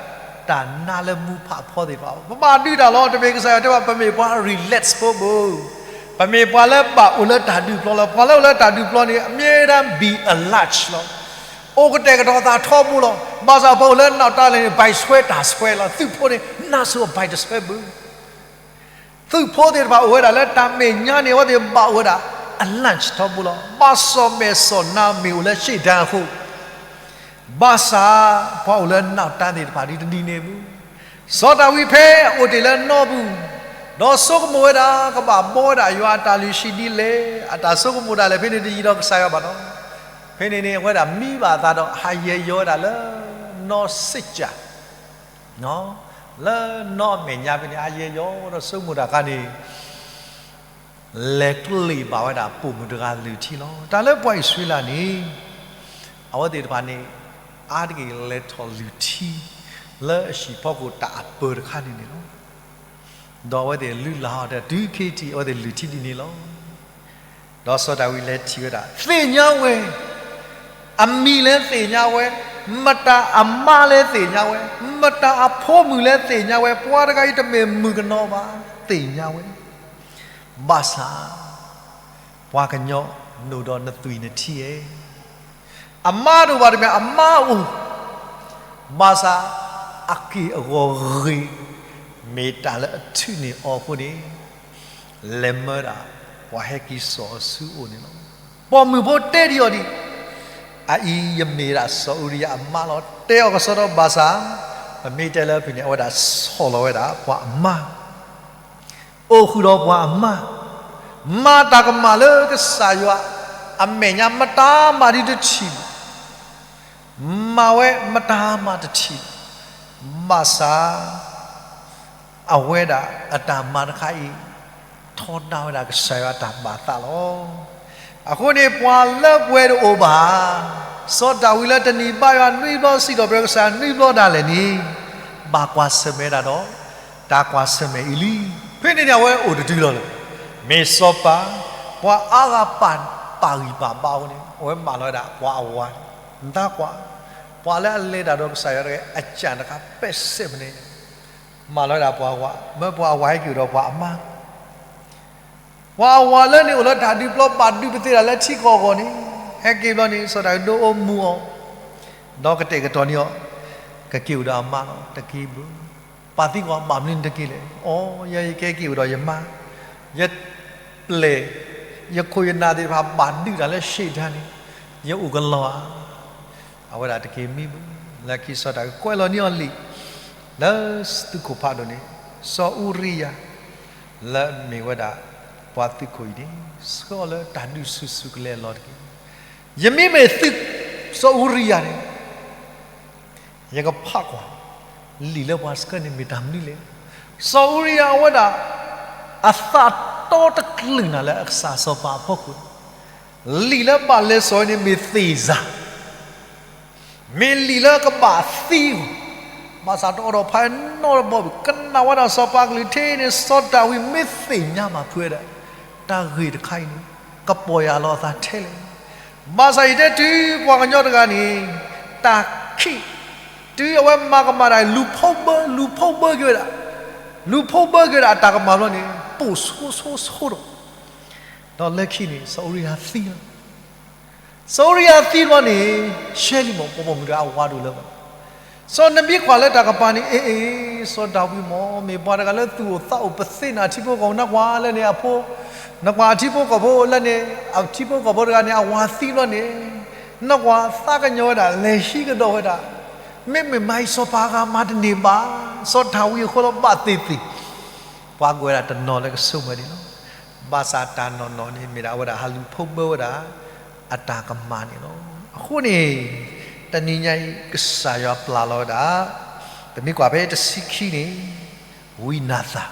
တၢ်နါလၢမူဖးဖီသ့ၣ်တဖၣ်, ပဘၣ်ဒုးတၢ်လီၤ. တမ့ၢ်ကစၢ်ယွၤတဲဘၣ် ပမ့ၢ်ပှၤ relax ဖိဘၣ်, ပမ့ၢ်ပှၤလၢဘၣ်အိၣ်လၢတၢ်ဒုးပျီလီၤ. ပှၤလၢအိၣ်လၢတၢ်ဒုးပျီန့ၣ် အမြဲတမ်း be alert လီၤ. အိၣ်ကတဲာ်ကတီၤသးထီဘိလီၤ. ဘၣ်ဆၣ်ပှၤအိၣ်လၢနီၣ်တၢ်လဲၣ်န့ၣ် ဘၣ်ဆွဲတၢ်ဆွဲလီၤ. သုးဖိန့ၣ် နါစိၤအဘၣ်တဆွဲဘၣ်. သုးဖိသ့ၣ်တဖၣ်အိၣ်ဝဲဒၣ်လၢတၢ်မဲာ်ညါန့ၣ် အဝဲသ့ၣ်ဘၣ်အိၣ်ဝဲဒၣ် alert ထီဘိလီၤ. ဘၣ်စီၣ်မဲာ်စီၣ်နါမ့ၢ်အိၣ်လၢ ရှ့ၣ်တၢၣ် အဃိ, ဘၣ်ဆၣ်ပှၤအိၣ်လၢနီၣ်တၢ်သ့ၣ်တဖၣ်ဒ်တနံၤန့ၣ်ဘၣ်, စီၤဒၤဝံးဖဲအအိၣ်တ့ၢ်လၢနီၢ်ပူၤ, ဒီးဆိကမိၣ်ဝဲဒၣ် ကဘၣ်ဘှီဝဲဒၣ်ယွၤအတၢ်လုၢ်ဟံၣ်ဒ်လဲၣ်, အတၢ်ဆိကမိၣ်ဒၣ်လဲာ်ဖဲန့ၣ်တယံၤဒီးကစၢ်ယွၤဘၣ်ဒီး, ဖဲန့ၣ်န့ၣ် အဝဲဒၣ်မံဘၣ်အသးဒီး ဟးယဲၢ်ယီၤဝဲဒၣ်လၢနီၢ်စ့ၣ်ကၠၣ် လၢနီၢ်အမဲာ်ညါဖဲန့ၣ် ဟးယဲၢ်ယီၤဒီးဆိကမိၣ်တၢ်အခါန့ၣ်, လဲၤကျ့ၣ်ဘၣ်ဝဲဒၣ်ပိာ်မုၣ်တဂၤလုၢ်ထံလီၤ. တၢ်လၢပှၤအံၣ်စရ့လးန့ၣ်, အဝဲသ့ၣ်တဖၣ်န့ၣ် အါတက့ၢ်လဲၤထီၣ်လုၢ်ထံ လၢအဟံၣ်ဖီခိၣ်တၢ်အပၢၤတခါန့ၣ်န့ၣ်လီၤ. ဒီးအဝဲသ့ၣ်လုၢ်လၢ်အီၤတၢ်တုၤခဲအံၤ အဝဲသ့ၣ်လုၢ်ထံဒ်န့ၣ်လီၤ. ဒီးစီၤဒၤဝံးလဲၤထံၣ်ဝဲဒၣ် သ့ၣ်ညါဝဲ, အမံၤလၢသ့ၣ်ညါဝဲ, မတၤအမါလၢသ့ၣ်ညါဝဲ, မတၤအဖိမုၣ်လၢသ့ၣ်ညါဝဲ, ပှၤတဂၤအံၤတမ့ၢ်မုၣ်ကနီၤဘၣ်, သ့ၣ်ညါဝဲ, ဘၣ်ဆၣ် ပှၤကညီနအိၣ်ဒီးနသွံၣ်နထံဧါ, အမါတအိၣ်ဘၣ်တမ့ၢ် အမါအိၣ်, ဘၣ်ဆၣ် အက့ၢ်အဂီၤဂ့ၤ မ့ၢ်တၢ်လၢအထုးန့ၢ်အီၤအဃိန့ၣ်, လဲၤမၢဒၣ် ပှၤဟဲက့ၤစိာ်အီၤဆူအအိၣ်န့ၣ်လီၤ. ပိာ်မုၣ်ဖိတဲဒံးအီၤဒံး, အအံၤယမ့ၢ်ဒၣ်စီၤအူရံယၤအမါလီၤ. တဲအီၤကစီဒီဘၣ်ဆၣ်, ပမ့ၢ်တဲလၢဖဲန့ၣ် အဝဲဒၣ်ဆီၣ်လီၤဝဲဒၣ်ပှၤအမါ အိၣ်ဃုာ်ဒီးပှၤအမါ, မၤတၢ်ကမၣ်လၢကစၢ်ယွၤအမဲာ်ညါ မတၤမၤဒ်တထံၣ်, မၤဝဲမတၤမၤတထံၣ်, ဘၣ်ဆၣ် အဝဲဒၣ်အတၢ်မၤတခါအံၤ ထီဒါဝဲဒၣ်ကစၢ်ယွၤအတၢ်ဘၣ်သးလီၤ. အဃိန့ၣ် ပှၤလၢပှဲၤတအိၣ်ဘၣ်, စီၤဒၤဝံးလၢတနံၤဘါယွၤနွံဘျီ စံးထီၣ်ပတြၢၤကစၢ်ယွၤနွံဘျီဒၣ်လဲာ်န့ၣ်, ဘၣ်ကွၢ်ဆၢၣ်မဲာ်ဒၣ်ဒီး တၢ်ကွၢ်ဆၢၣ်မဲာ်အံၤလံ. ဖဲန့ၣ်န့ၣ် အဝဲအိၣ်တတုၤလီၤလၢ မ့ၢ်စီၤပၤ, ပှၤအါဂၤပာ်ပာ်ဂံၢ်ပာ်ဘါအဃိန့ၣ် အဝဲမၢလီၤဝဲဒၣ်ပှၤအဝၤန့ၣ်, နတၢ်ကွၢ်, ပှၤလၢအလဲၤတၢ်ဒီးကစၢ်ယွၤတဂၤ အကၢ်တခါပဲာ်စဲးဖဲန့ၣ်, မၢလီၤဝဲဒၣ်ပှၤအဝၤ, မၢပှၤအဝၤဟဲက့ၤအိၣ်ဒီးပှၤအမါ ပှၤအဝၤလၢန့ၣ်အိၣ်လၢတၢ်ဒုးပျီ ဘၣ်ဒုးပသ့ၣ်တၢ်လၢထံကီၢ်အဂီၢ်န့ၣ်, ဟဲက့ၤဘျီန့ၣ် စီၤဒၤဝံးဒိးအိၣ်မူအီၤ, ဒီးကတဲာ်ကတီၤန့ၢ်အီၤ, ကက့ၤအိၣ်ဒီးအမါလီၤ, တက့ၢ်ဘၣ်, ပၢ်သံကွၢ် ဘၣ်မနုၤနတက့ၤလဲၣ်, အိ ယဲယကဟဲက့ၤအိၣ်ဒီးယမါ, ယပျဲၢ်, ယခိၣ်ယနၢ်သ့ၣ်တဖၣ်ဘၣ်ဒုးတၢ်လၢရှ့ၣ်တၢ်န့ၣ်, ယအိၣ်ကလီဧါ အဝဲဒၣ်တက့ၢ်မံဘၣ်, လၢခံစီၤဒၤဝံးကွဲးလီၤန့ၢ်အီၤလံာ်, လၢသုးခိၣ်ဖးဒိၣ်န့ၣ်, စီၤအူရံယၤ, လၢမ့ၢ်ဝဲဒၣ်, ပှၤသုးခိၣ်အံၤန့ၣ်, ဆှၢအီၤလၢတၢ်ဒုးဆူၣ်ဆူၣ်ကလဲာ်အလီၢ်တက့ၢ်. ယမ့မ့ၢ်သုး, စီၤအူရံယၤန့ၣ် ယကဖးကွၢ်, လံာ်လၢပှၤဆှၢန့ၣ်မ့ၢ်တၢ်မနုၤလဲၣ်. စီၤအူရံယၤအဝဲဒၣ်, အသးတီတကလုာ်နၤလၢအကစၢ်စီၤပၤအဖီခိၣ်, လံာ်လၢဘၣ်လဲၤစိာ်န့ၣ်မ့ၢ်သ့ၣ်စၢ်, မ့ၢ်လံာ်လၢကဘၣ်သံအီၤ, ဘၣ်ဆၣ်တအိးထီၣ်ဖးနီတဘီဘၣ်, ကနၣ်ဝဲဒၣ်စီၤပၤကလုၢ်ထဲန့ၣ် စီၤဒၤဝံးမ့ၢ်သ့ၣ်ညါဘၣ်ဖုးဝဲဒၣ်, တၢ်ဂ့ၢ်တခါအံၤန့ၣ်, ကပီၢ်ယၢ်လီၤအသးထဲလဲၣ် ဘၣ်ဆၣ်ယတဲတုၤပှၤကညီတဂၤန့ၣ်, တၢ်ခံး, တုၤအဝဲမၤကမၣ်တၢ် လူၤဖိးဘၢ, လူၤဖိးဘၢက့ၤဝဲဒၣ်, လူၤဖိးဘၢက့ၤဝဲဒၣ်အတၢ်ကမၣ်ဘျီန့ၣ် ပိာ်ဆိဆိဆိဒီး, ဒီးလၢခံန့ၣ် စီၤအူရံယၤသံလီၤ. စီၤအူရံယၤသံလီၤန့ၣ်, ရှဲလံမး ပိာ်မုၣ်တဂၤအဝၤဒိၣ်လၢၤဘၣ်. စီၤနဘံခွါလၢတၢ်ကပၤန့ၣ် အ့ အ့ စီၤဒၤဝံးမး မ့ၢ်ပှၤတဂၤလၢသူၣ်အိၣ်သးအိၣ် ပသ့ၣ်နၤထံဖိကီၢ်ဖိ နကွၢ်လၢန့ၣ်အဖိ, နကွၢ်အထံဖိကီၢ်ဖိလၢန့ၣ်, အထံဖိကီၢ်ဖိတဂၤန့ၣ် အဝၤသံလီၤန့ၣ်, နကွၢ်သးကညီၤဝဲဒၣ် လဲၤဟံးကဒီးဝဲဒၣ်, မ့မ့ၢ်မၤအံၤစီၤပၤအဂၤမၤတန့ၢ်ဘၣ်, စီၤဒၤဝံးအဃိလီၤ ဘၣ်သ့ၣ်သ့ၣ်, ပှၤကွဲးဝဲဒၣ်တနီၤလၢကဆိကမိၣ်ဒ်န့ၣ်လီၤ. ဘၣ်ဆၣ်တၢ်နီၢ်နီၢ်န့ၣ် မ့ၢ်ဒၣ်အဝဲဒၣ်ဟးလူၤဖိးဘၢဝဲဒၣ် အတၢ်ကမၣ်န့ၣ်လီၤ. အဃိန့ၣ်, တနံၤညါအံၤ ကစၢ်ယွၤပျၢ်လီၤဝဲဒၣ်, ပမ့ၢ်ကွၢ်ဖဲတဆံခံန့ၣ်, ဝံနၤသၣ်,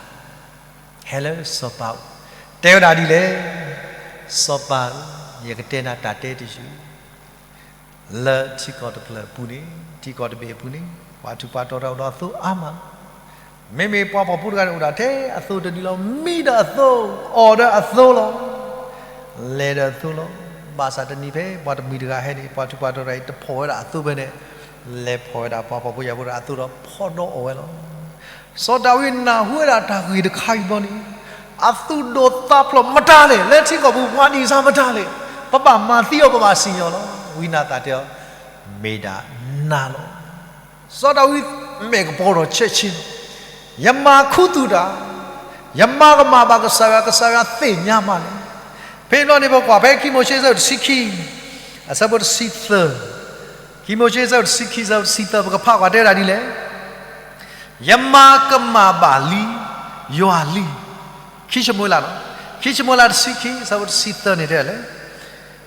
ဟဲလၢစီၤပၤအိၣ်, တဲဝဲဒၣ်ဒ်လဲၣ်, စီၤပၤဧၢ, ယကတဲနၤတၢ်တဲတယုၢ် လၢထံကီၢ်တဖျၢၣ်အပူၤန့ၣ်, ထံကီၢ်တဘ့ၣ်အပူၤန့ၣ်, ပှၤထူးပှၤတီၤတၢ်အိၣ်ဒီးအသိအါမးလီၤ. မ့မ့ၢ်ပှၤဖှီၣ်ဖိတဂၤန့ၣ်အိၣ်ဒၣ်ထဲအသိတဒုလီၤ. မံဒီးအသိ, အီၣ်ဒီးအသိလီၤ. လဲၤဒီးအသိလီၤ. ဘၣ်ဆၣ်တနံၤဖဲပှၤတမှံၤတဂၤဟဲန့ၣ်, ပှၤထူးပှၤတီၤတဂၤအံၤ တဖှီၣ်ဝဲဒၣ်အသိဖဲန့ၣ်, လဲၤဖှီၣ်ဝဲဒၣ်ပှၤဖှီၣ်ဖိယာ်ဖိတဂၤအသိဒီး ဖီၣ်ဒီးအီၣ်ဝဲလီၤ. စီၤဒၤဝံးနၢ်ဟူဝဲဒၣ်တၢ်ဂ့ၢ်တခါအံၤဘျီန့ၣ်, အသူၣ်ဒိၣ်သးဖျိးမတၤလဲၣ်, လၢထံကီၢ်ပူၤပှၤဒ်စၢ်မတၤလဲၣ်, ပဘၣ်မၤသံအီၤ ပဘၣ်စံၣ်ညီၣ်လီၤ. ဝံနၤသၣ်တဲအီၤ, မ့ၢ်ဒၣ်နၤလီၤ. စီၤဒၤဝံးမဲာ်ကပီၤထီၣ်ဆဲးဆ့, ယမၤခူသူၣ်တၢ်, ယမၤကမၣ်ဘၣ်ကစၢ်ယွၤ, ကစၢ်ယွၤသ့ၣ်ညါမးလဲၣ်. ဖဲန့ၣ်ဘျီန့ၣ် ပကွၢ်ဖဲခံမိၤၡ့အဆၢဒိၣ်တဆံခံ, အဆၢဖိတဆံသၢ, ခံမိၤၡ့အဆၢဒိၣ်တဆံခံ အဆၢဖိတဆံသၢ ပကဖးကွၢ်တဲဝဲဒၣ်ဒ်လဲၣ်. ယမၤကမၣ်ဘၣ်လံယွၤလံ. ခံၡမူၤအ့လး, ခံၡမူၤအ့လးတဆံခံ အဆၢဖိတဆံသၢန့ၣ်တဲလဲၣ်,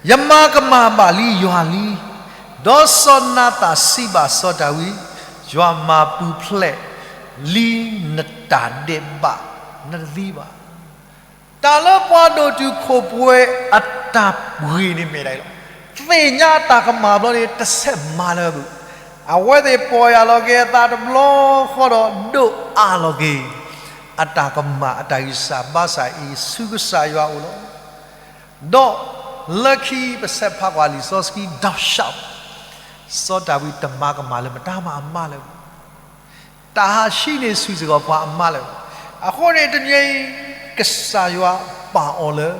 ယမၤကမၣ်ဘၣ်လံယွၤလံ. ဒီးစီၤနၤသၣ်စံးဘၣ်စီၤဒၤဝံး, ယွၤမၤပူၤဖျဲးလံနတၢ်ဒဲးဘး, နတသံဘၣ်. တၢ်လၢပှၤဒိၣ်တုာ်ခိၣ်ပှဲၤအတၢ်ဂ့ၢ်န့ၣ်မ့ၢ်ဒၣ်အံၤလီၤ. သ့ၣ်ညါတၢ်ကမၣ်ဘျီန့ၣ် တဆဲးမၤလၢၤဘၣ်. အဝဲသ့ၣ်ပီၢ်ယၢ်လီၤက့ၤအသးတဘျီဃီဒီးဒိၣ်အါလီၤက့ၤ အတၢ်ကမၣ်အတၢ်ဂံၢ်စၢ်ဘါစၢ်အံၤဆူကစၢ်ယွၤအအိၣ်လီၤ. ဒီးလၢခံပဆဲးဖးကွၢ်လံာ်စီဆှံဒီးရှောက်, စီၤဒၤဝံးတမၤကမၣ်လၢၤမတၤမးအမါလၢၤဘၣ်. တၢ်ဟးဟံးန့ၢ်ဆူၣ်စ့ၢ်ကီးပှၤအမါလၢၤဘၣ်. အဃိန့ၣ်တနံၤအံၤ ကစၢ်ယွၤပာ်အီၤလၢ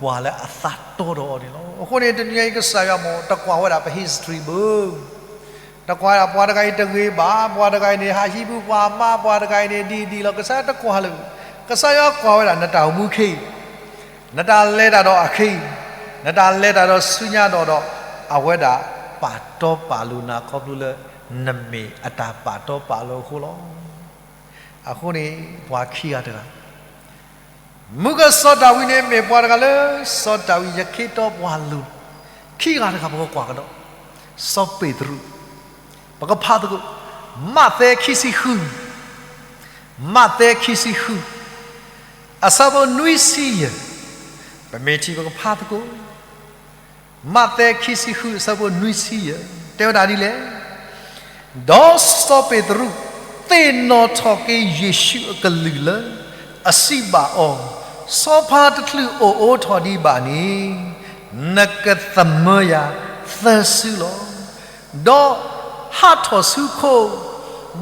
ပှၤလၢအသးတီဒီးအီၤန့ၣ်လီၤ. အဃိန့ၣ်တနံၤအံၤ ကစၢ်ယွၤမ့ၢ်တကွၢ်ဝဲဒၣ်ပ history ဘၣ်. တကွၢ်ဝဲဒၣ်ပှၤတဂၤအံၤတဂ့ၤဘၣ်, ပှၤတဂၤအံၤန့ၣ် ဟးဟံးဘူးပှၤအမါ, ပှၤတဂၤအံၤန့ၣ် ဒ်ဒ်လီၤ, ကစၢ်ယွၤတကွၢ်လၢၤ. ကစၢ်ယွၤကွၢ်ဝဲဒၣ်နတၢ်အိၣ်မူခဲအံၤ, နတၢ်လဲၤတၢ်ဒီးအခဲအံၤ, နတၢ်လဲၤတၢ်ဒီးဆူညါဒီး, ဒီးအဝဲဒၣ်ပာ်တီပာ်လိၤနၤခီဖျိလၢ နမ့ၢ်အတၢ်ပာ်တီပာ်လိၤအဃိလီၤ. အဃိန့ၣ် ပှၤခံဂၤတဂၤ မုၢ်ကစီၤဒၤဝံးန့ၣ် မ့ၢ်ပှၤတဂၤလၢ စီၤဒၤဝံးယခ့တီပှၤလိၤ ခံဂၤတဂၤ ပကကွၢ်ကဒီး, စီၤပ့းတရူး, ပကဖးသကိး, မးသဲခံဆံဃု, မးသဲခံဆံဃု, အဆၢဖိနွံဆံယဲၢ်, ပမ့ၢ်ထံၣ်ပကဖးသကိး မးသဲခံဆံဃု အဆၢဖိနွံဆံယဲၢ် တဲဝဲဒၣ်ဒ်လဲၣ်. ဒီးစီၤပ့းတရူးသ့ၣ်နီၣ်ထီၣ်က့ၤယ့ၣ်ၡူးအကလုၢ်လၢ အစံးဘၣ်အီၤ, ဆီဖါတချုးအိၣ်အိးထီၣ်ဒံးဘၣ်န့ၣ်, နကသမၢယၤသၢစုလီၤ. ဒီးဟးထီၣ်ဆူခိ,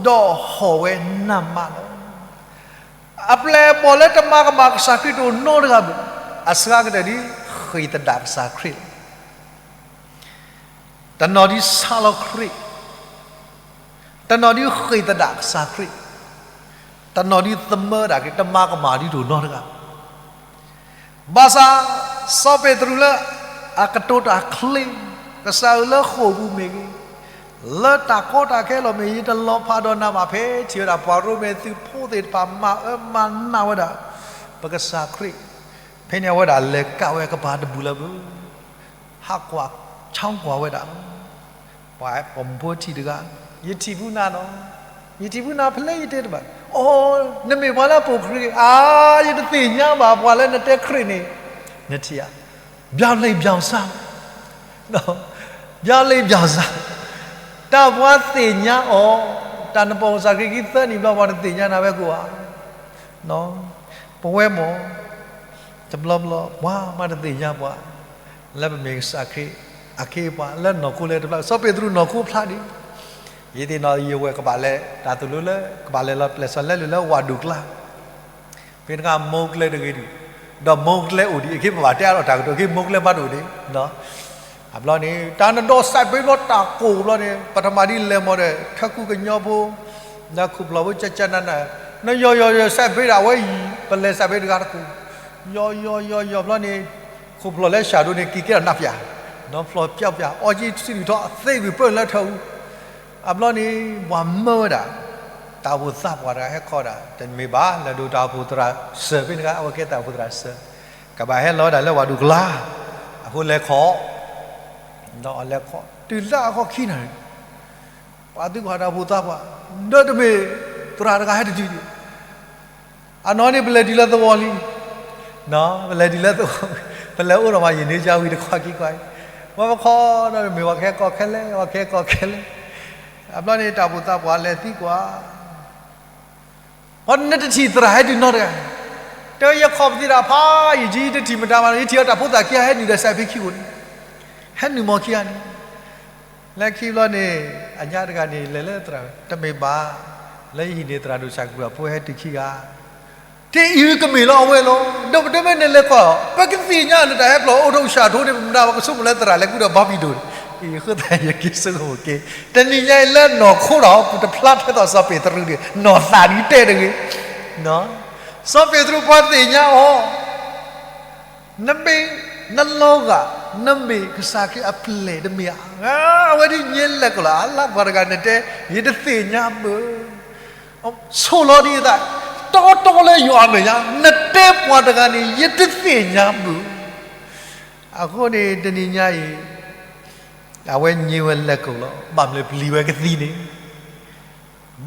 ဒီးဟီၣ်ဝဲနးမးလီၤ. အပျဲၢ်အဘီၣ်လၢတမၤကမၣ်ကစၢ်ခရံာ်တအိၣ်နီတဂၤဘၣ်. အစှၤကတၢၢ်ဒ်ဃ့ၢ်သဒၣ်ကစၢ်ခရံာ်လီၤ. တနီၤဒ်ဆါလီၤခရံာ်, တနီၤဒ်ဃ့ၢ်သဒၣ်ကစၢ်ခရံာ်, တနီၤဒ်သမၢဒၣ်ခရံာ်, တမၤကမၣ်ဒ်တအိၣ်နီတဂၤဘၣ်. ဘၣ်ဆၣ် စီၤပ့းတရူးလၢအကတိၤတၢ်ချ့, ကစၢ်ဧၢ လၢဃိာ်ပူၤမ့ၢ်ဂ့ၤ, လၢတၢ်ကီတၢ်ခဲလီၤမ့ၢ်ဂ့ၤ, ယတလီၤဖးဒီးနၤဘၣ်. ဖဲထံၣ်ဝဲဒၣ်ပှၤရိမ့ၤသုးဖိသ့ၣ်တဖၣ် မၤအၢမၤနးဝဲဒၣ် ပကစၢ်ခရံာ်, ဖဲန့ၣ်အဝဲဒၣ်လဲၤကးဝဲကပၤတဘူၣ်လၢၤဘၣ်. ဟးကွၢ်ဆါကွၢ်ဝဲဒၣ် ပှၤပိာ်မုၣ်ဖိထံၣ်တဂၤ, ယထံၣ်ဘူးနၤနီၤ, ယထံၣ်ဘူးနၤဖဲလဲၣ်ယတဲတဘၣ်. အိ, နမ့ၢ်ပှၤလၢအပိာ်ခရံာ်, အါ, ယတသ့ၣ်ညါဘၣ်ပှၤလၢနတဲခရံာ်န့ၣ်, နထံၣ်ဧါ, ဘျီလ့ဘျီစၢ်, ဘျီလ့ဘျီစၢ်, တၢ်ပှၤသ့ၣ်ညါအီၤ, တၢ်နပိာ်ကစၢ်ခရံာ်ခံသၢနံၣ်ဘျီ ပှၤတသ့ၣ်ညါနၤဝဲကိးဧါ. ပဝဲမ့ၢ် တဘျီဘျီ ပှၤမၤတသ့ၣ်ညါပှၤ လၢပမ့ၢ်ကစၢ်ခရံာ်အခ့အပှၤ လၢနီၢ်ခိလဲၤတဖျါ, စီၤပ့းတရူးနီၢ်ခိဖျါဒံး, ယသ့ၣ်နီၣ်ယဝဲၢ်ကဘၣ်လဲၤ တၢ်သိၣ်လိလၢ ကဘၣ်လဲၤလီၤပျဲၢ်စီၤလဲလိာ်လၢဝၣ်ဒိၣ်ကျါ, ဖဲတခါမိၢ်ကျဲတဂ့ၤဒံး, ဒီးမိၢ်ကျဲအိၣ်ဒံး အခ့ပဘၣ်တဲအါထီၣ်တၢ်ကတိၤ အခ့မိၢ်ကျဲဘၣ်တအိၣ်ဒံး အဘျီန့ၣ် တၢ်နဒီးစဲးဘ့ၣ်ဘျီတၢ်ကိၢ်ဘျီန့ၣ် ပထမၤဒ်လဲၣ်မ့ၢ်ဒီး ထၢကူကညီဖိ ဒီးခိၣ်ဖျီၣ်ဖိကကနၤနၤ, နယီၢ်ယီၢ်ယီၢ်စဲးဘ့ၣ်ဒၣ်ဝဲအံၤ ပလဲၤစဲးဘ့ၣ်တဂၤတကိး, ယီၢ်ယီၢ်ယီၢ်ယီၢ်ဘျီန့ၣ် ခိၣ်ဖျီၣ်လၢဆၣ်ဒိၣ်န့ၣ် က့ၤကဲထီၣ်နးပၠး, နီၢ်ဖျီၣ်ပၠးပၠး အီၣ်က့ၤဆံးဒုၣ်ထီၣ်သ့ဝံၤပၢၢ်လၢထၢၣ်အူ, အဘျီန့ၣ် ပှၤမၢဝဲဒၣ် တၢ်အိၣ်ဖှိၣ်သးပှၢ်တဂၤဟဲခီဒၣ် တမ့ၢ်ဘၣ် လဲၤဒိးတၢ်အိၣ်ဖှိၣ်သရၣ်စၢၤဖဲန့ၣ်တခါ အဝဲကဲတၢ်အိၣ်ဖှိၣ်သရၣ်စၢၤ, ကဘၣ်ဟဲလီၤဝဲဒၣ်လၢဝၣ်ဒိၣ်ကျါ, အဃိလဲၤခီ, ဒီးအလဲၤခီ တုၤလၢအခီၣ်ခံနၣ်ရံၣ် ပှၤသုးခီၣ်တၢ်အိၣ်ဖှိၣ်သးပှၢ်, ဒီးတမ့ၢ်သရၣ်တဂၤဟဲတတုၤဒံး, အနီၢ်န့ၣ် ပလဲၤတုၤလၢသဝီလံ, ပလဲၤတုၤလၢသဝီ, ပလဲၤအိၣ်ဒီးမး ယန့ၢ်ယါဝံၤတခွါခံခွါအံၤ, ဝဲပခီဒီးမ့ၢ်ဝဲကဟဲကီခဲလဲၣ်, ဝဲကဟဲကီခဲလဲၣ်. အဘျီန့ၣ် တၢ်အိၣ်သးပှၢ်လဲၤသံကွၢ်, ပှၤနတထံၣ်သရၣ်ဟဲတုၤနီတဂၤ, တဲဝဲယခီပသံတၢ်ဖးယံာ် ယတထံၣ်မတၤမး, ယထံၣ်အီၤတၢ်ဖိသၣ်ခံဂၤဟဲနုာ်ဒီးစးဖ့ခံဂၤန့ၣ်, ဟဲနုာ်မီၤခံဂၤန့ၣ်. လၢခံဘျီန့ၣ် အညါတဂၤန့ၣ် လဲၤလၢသရၣ်, တမ့ၢ်ဘၣ်, လၢယဟံၣ်န့ၣ် သရၣ်ဒိၣ်ဆၣ်ကပူၤအဖိဟဲတုၤခံဂၤ တအံၤကမ့ၢ်လီၤအဝဲလီၤ. ဒီးပတဲမ့ၢ်နလဲၤခီ, ပကသ့ၣ်ညါနတၢ်ဟဲဖျိးအိၣ်ထီၣ်ဆှၢထီၣ်န့ၣ် ပမတၤပကဆိကမိၣ်လၢသရၣ်လဲၤဃုဒီးဘီဘံၣ်ဒိၣ်န့ၣ်, အဃိသတးယက့ၤဆိကမိၣ်က့ၤ, တနံၤညါအံၤလၢနီၢ်ခိဒီး ပတဖျါထဲသိးစီၤပ့းတရူးန့ၣ် နီၢ်သးဒုးတဲတဂ့ၤ, စီၤပ့းတရူးပှၤသ့ၣ်ညါအီၤ နမ့ၢ် နလီၤဂာ်, နမ့ၢ်ကစၢ်ခရံာ်အပျဲၢ်တမ့ၢ်ဧါ. အဝဲဒ်ညါလဲၤကီးလီၤ, အလၢပှၤတဂၤနတဲ ယတသ့ၣ်ညါဘၣ်. ဆိၣ်လီၤဒ်အသး, တီတီလၢယွၤအမဲာ်ညါ, နတဲပှၤတဂၤန့ၣ် ယတသ့ၣ်ညါဘၣ်. အဃိန့ၣ် တနံၤညါအံၤ အဝဲညါဝဲလဲၤကီးလီၤ, ဘၣ်မနုၤပျံၤဝဲကသံန့ၣ်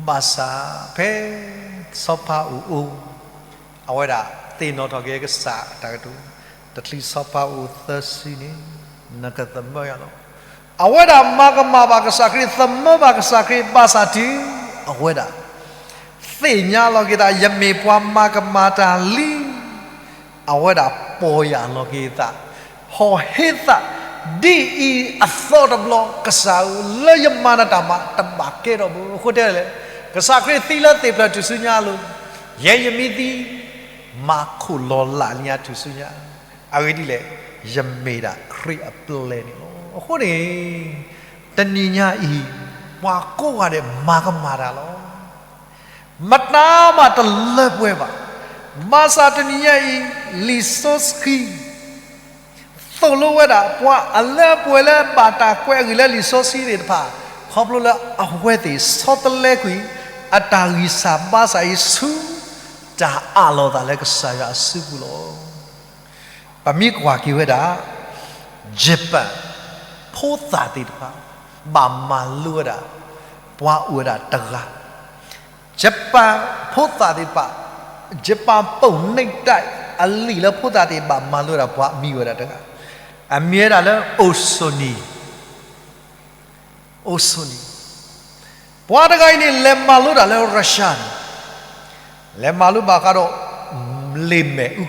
ဘၣ်ဆၣ်ဖဲ စီၤပၤအိၣ်အိၣ် အဝဲဒၣ်သ့ၣ်နီၣ်ထီၣ်က့ၤကစၢ်အတၢ်ကတိၤ, တချုးစီၤပၤအိၣ်သၢစုန့ၣ် နကသမၢယၤလီၤ. အဝဲဒၣ်မၤကမၣ်ဘၣ်ကစၢ်ခရံာ်, သမၢဘၣ်ကစၢ်ခရံာ် ဘၣ်ဆၣ်တုၤအဝဲဒၣ် သ့ၣ်ညါလီၤက့ၤသး ယမ့ၢ်ပှၤမၤကမၣ်တၢ်လံ အဝဲဒၣ်ပီၢ်ယၢ်လီၤက့ၤသး, ဟီၣ်ဟ့သး, ဒ်အံၤအသီတဘျီ ကစၢ်ဧၢ, လၢယမၤနတၢ်မၤ တဘၣ်ကဲထီၣ်ဘၣ်. အဃိတဲလဲၣ်, ကစၢ်ခရံာ်သံလၢသ့ၣ်ဖျၢၣ်ထူၣ်စုညါအလိၤ, ယဲယမ့ၢ်သံ, မၤခိၣ်လီၤလးညါထူၣ်စုညါ, အဂ့ၢ်ဒ်လဲၣ်, ယမ့ၢ်ဒၣ်ခရံာ်အပျဲၢ်န့ၣ်လီၤ. အဃိန့ၣ် တနံၤညါအံၤ ပှၤကိးဂၤဒဲးမၤကမၣ်တၢ်လီၤ. မတၤမးတလၢပှဲၤဘၣ်. ဘၣ်ဆၣ်တနံၤညါအံၤ လံာ်စီဆှံ သိၣ်လိဝဲဒၣ် ပှၤအလၢအပှဲၤလၢဘၣ်တၢ်ကွဲးအဂ့ၢ်လၢလံာ်စီဆှံသ့ၣ်တဖၣ်, ခီဖျိလၢအဝဲသ့ၣ်ဆီတလဲကွံာ် အတၢ်ဂံၢ်စၢ်ဘါစၢ်အံၤဆူ တၢ်အးလီၤသးလၢကစၢ်ယွၤအစုပူၤလီၤ. ပမ့ၢ်ကွၢ်က့ၤဝဲဒၣ် Japan ဖိသၣ်သ့ၣ်တဖၣ် ဘၣ်မၤလိဝဲဒၣ် ပှၤအိၣ်ဝဲဒၣ်တဂၤ, Japan ဖိသၣ်သ့ၣ်တဖၣ်, Japan ပုံနှိပ်တိုက် အလံာ်လၢဖိသၣ်သ့ၣ်ဘၣ်မၤလိဝဲဒၣ်ပှၤမံၤဝဲဒၣ်တဂၤ, အမံၤဝဲဒၣ်လၢ Oksuni, Oksuni. ပှၤတဂၤအံၤန့ၣ် လဲၤမၤလိတၢ်လၢ Russia န့ၣ်, လဲၤမၤလိဘၣ်ဃးဒီး လံာ်မဲာ်အူ,